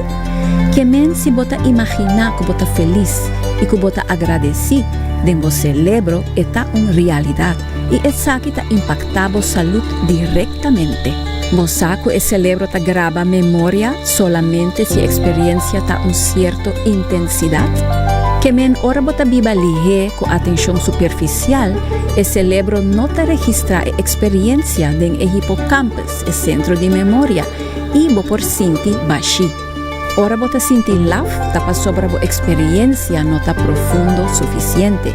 Ke men si bo ta imaginá ku bo ta felis i ku bo ta agradesí, den bo selebro e ta un realidat i esaki ta impaktá bo salud direktamente. Bo sa ku e selebro ta graba memoria solamente si e eksperensia ta un sierto intensidat? Ke men ora bo ta biba lihé ku atenshon superfisial, e selebro no ta registrá e eksperensia den e hipokampus, e sentro di memoria, i bo por sinti bashí. Ora bo ta sinti laf ta pasobra bo eksperensia no ta profundo sufisiente.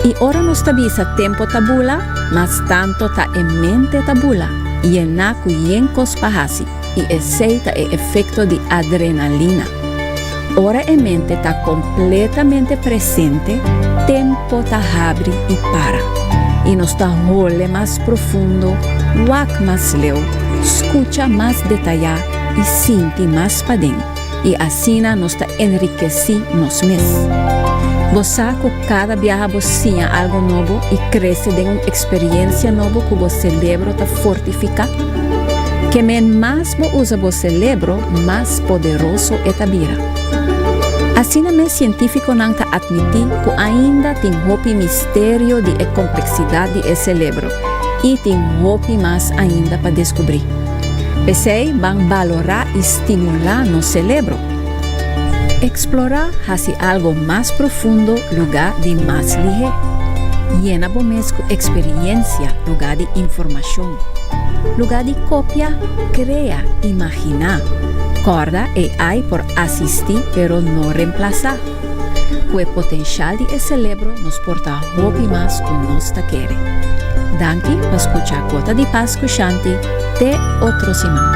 I ora nos ta bisa tempo ta bula, mas tanto ta e mente ta bula, yená ku yen kos pa hasi, i esei ta e efekto di adrenalina. Ora e mente ta kompletamente presente, tempo ta habri i para. I nos ta hole mas profundo, wak mas leu, skucha mas detayá i sinti mas paden, i asina nos ta enrikesí nos mes. Bo sa ku kada biaha bo siña algu nobo i krese den un eksperiensia nobo ku bo selebro ta fortifiká? Ke men mas bo usa bo selebro, mas poderoso e ta bira. Asina mes sientífikonan ta atmití ku ainda tin hopi misterio di e kompleksidat di e selebro i tin hopi mas ainda pa deskubrí. P'esei ban balorá i stimulá nos selebro. Eksplorá hasi algo mas profundo lugá di mas lihé. Yena bo mes ku eksperiensia lugá di informashon. Lugá di kopia, krea, imaginá. Kòrda, AI por asistí pero no remplasá. Ku e potenshal di e selebro nos por ta hopi mas ku nos ta kere. Danki pa skucha Gota di Pas ku Shanti, te otro siman.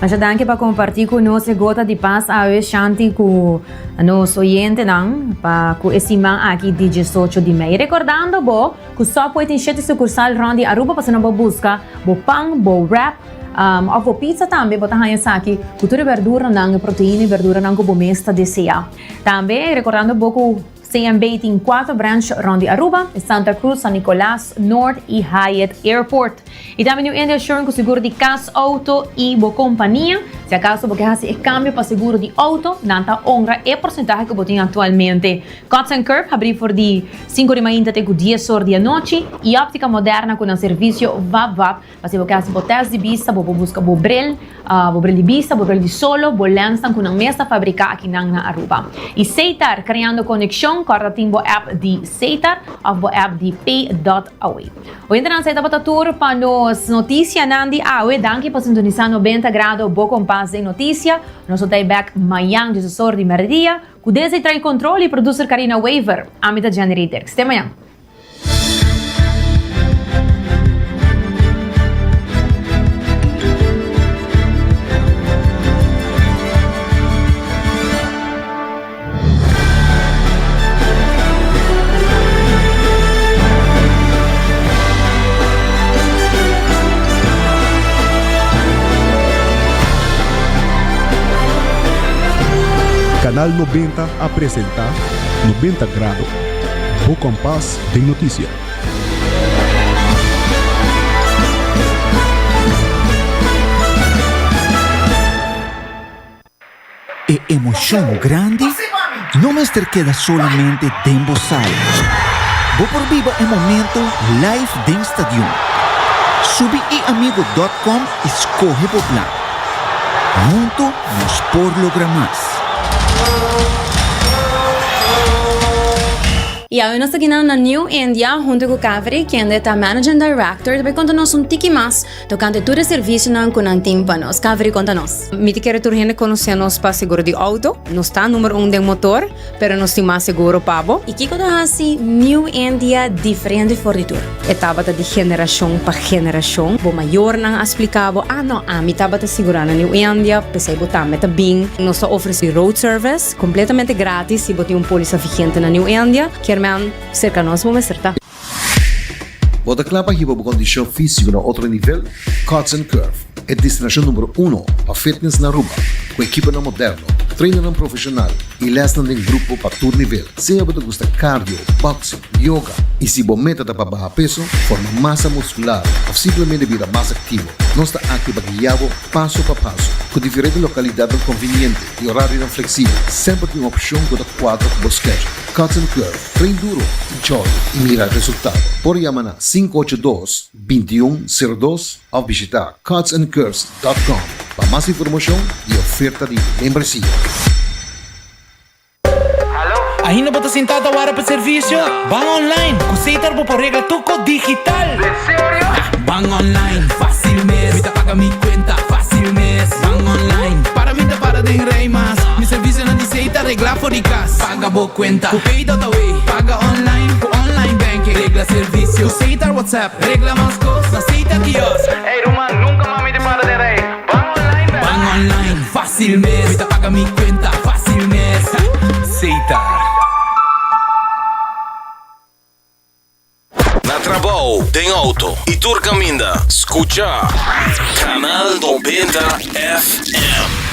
Masha danki pa comparti cu nos e gota di pas awe Shanti cu nos oyentenan pa cu e siman aki di 18 di mei. Recordando bo cu Subway tin shete sucursal rond di Aruba pasobra bo busca bo pan, bo wrap um, of bo pizza tambe bo ta haña esaki cu tur e verduranan, e proteina y verduranan cu bo mes ta desea. Tambe recordando bo cu CMB tin cuatro branch rond di Aruba, Santa Cruz, San Nicolas, Noord y Hyatt Airport. Y tambe New India Assurance cu seguro di cas, auto y bo compania. Si acaso bo ke haci e cambio pa seguro di auto, nan ta honra e porcentahe cu bo tin actualmente. Cuts and Curve habri for di cinco di mainta te cu dies or di anochi y Optica Moderna cu nan servicio Vap Vap Pa si bo ke hasi bo tèst di bista, bo por buska bo bril, bo bril di bista, bo bril di solo, bo lènsnan ku nan mes ta fabriká akinan na Aruba. I Setar, kreando konekshon, kòrda tin bo app di Setar òf bo app di Pay dot Awe. Oyentenan esei tabata tur pa nos notisianan di awe. Danki pa sintonisá 90 Grado, bo kompas den notisia. Nos lo ta ei bèk mañan diesesor di mèrdia ku Desi Trae Control i producer Karina Wever. Ami ta Jenny Rietderks. Te mañan. Canal 90 a presenta 90 Grado. Bo kompas den notisia. E emocion grandi no mester keda solamente den bo sala. Bo por biba e momento live den stadion. Subi iamigo dot com i skohe bo plan. Huntu nos por logra mas. I awe nos ta kinan na New India huntu ku Kaveri kende ta Managing Director ta bai konta nos un tiki mas tokante tur e servisionan ku nan tin pa nos. Kaveri konta nos. Mi ta kere tur hende konosé nos pa seguro di outo. Nos ta number un den motor. Pero nos tin mas seguro pa bo. I kiko ta hasi New India diferente for di tur? E tabata di generashon pa generashon. Bo mayornan a splika bo, Ah no, ami tabata sigurá na New India, p'esei bo tambe ta bin. Nos ta ofresé road service kompletamente gratis si bo tin un pólisa vigente na New India. Kier men, serka nos bo mester ta. Bo ta kla pa hiba bo kondishon físiko na otro nivel? Cuts and Curve, e destinashon numero uno pa fitness na Aruba, ku ekiponan moderno, trainernan profeshonal i lèsnan den grupo pa tur nivel. Sea bo ta gusta cardio, boxing, yoga i si bo meta ta pa baha peso, forma masa muskular òf simplemente bira mas aktivo, nos ta aki pa guia bo paso pa paso. Ku diferente lokalidatnan konviniente i orarionan fleksibel, semper tin un opshon ku ta kuadra ku bo schedule. Cuts and Curve. Train duro, enjoy y mira resultado. Por yama na 582 21 02 of bishita cutsandcurves.com pa mas informacion y oferta di membresia. Ainda bo ta sintá ta wara pa servisio? Ban online! Ku Setar bo por regla tur kos digital! Den serio? Ban online, fácil mes! Mi ta paga mi kuenta, fácil mes! Ban online, para mi ta para den rei mas! Mi servisionan di Setar reglá for di kas! Paga bo kuenta ku Pay.awe, paga online ku online banking, regla servisio ku Setar WhatsApp, regla mas kos na Setar kiosk. Ey ruman, nunka mas mi ta para den rei. Ban online bèk. Ban online, fásil mes. Mi ta paga mi kuenta, fásil mes. Setar. Na trabou, den auto y tur caminda, scucha Canal 90 FM.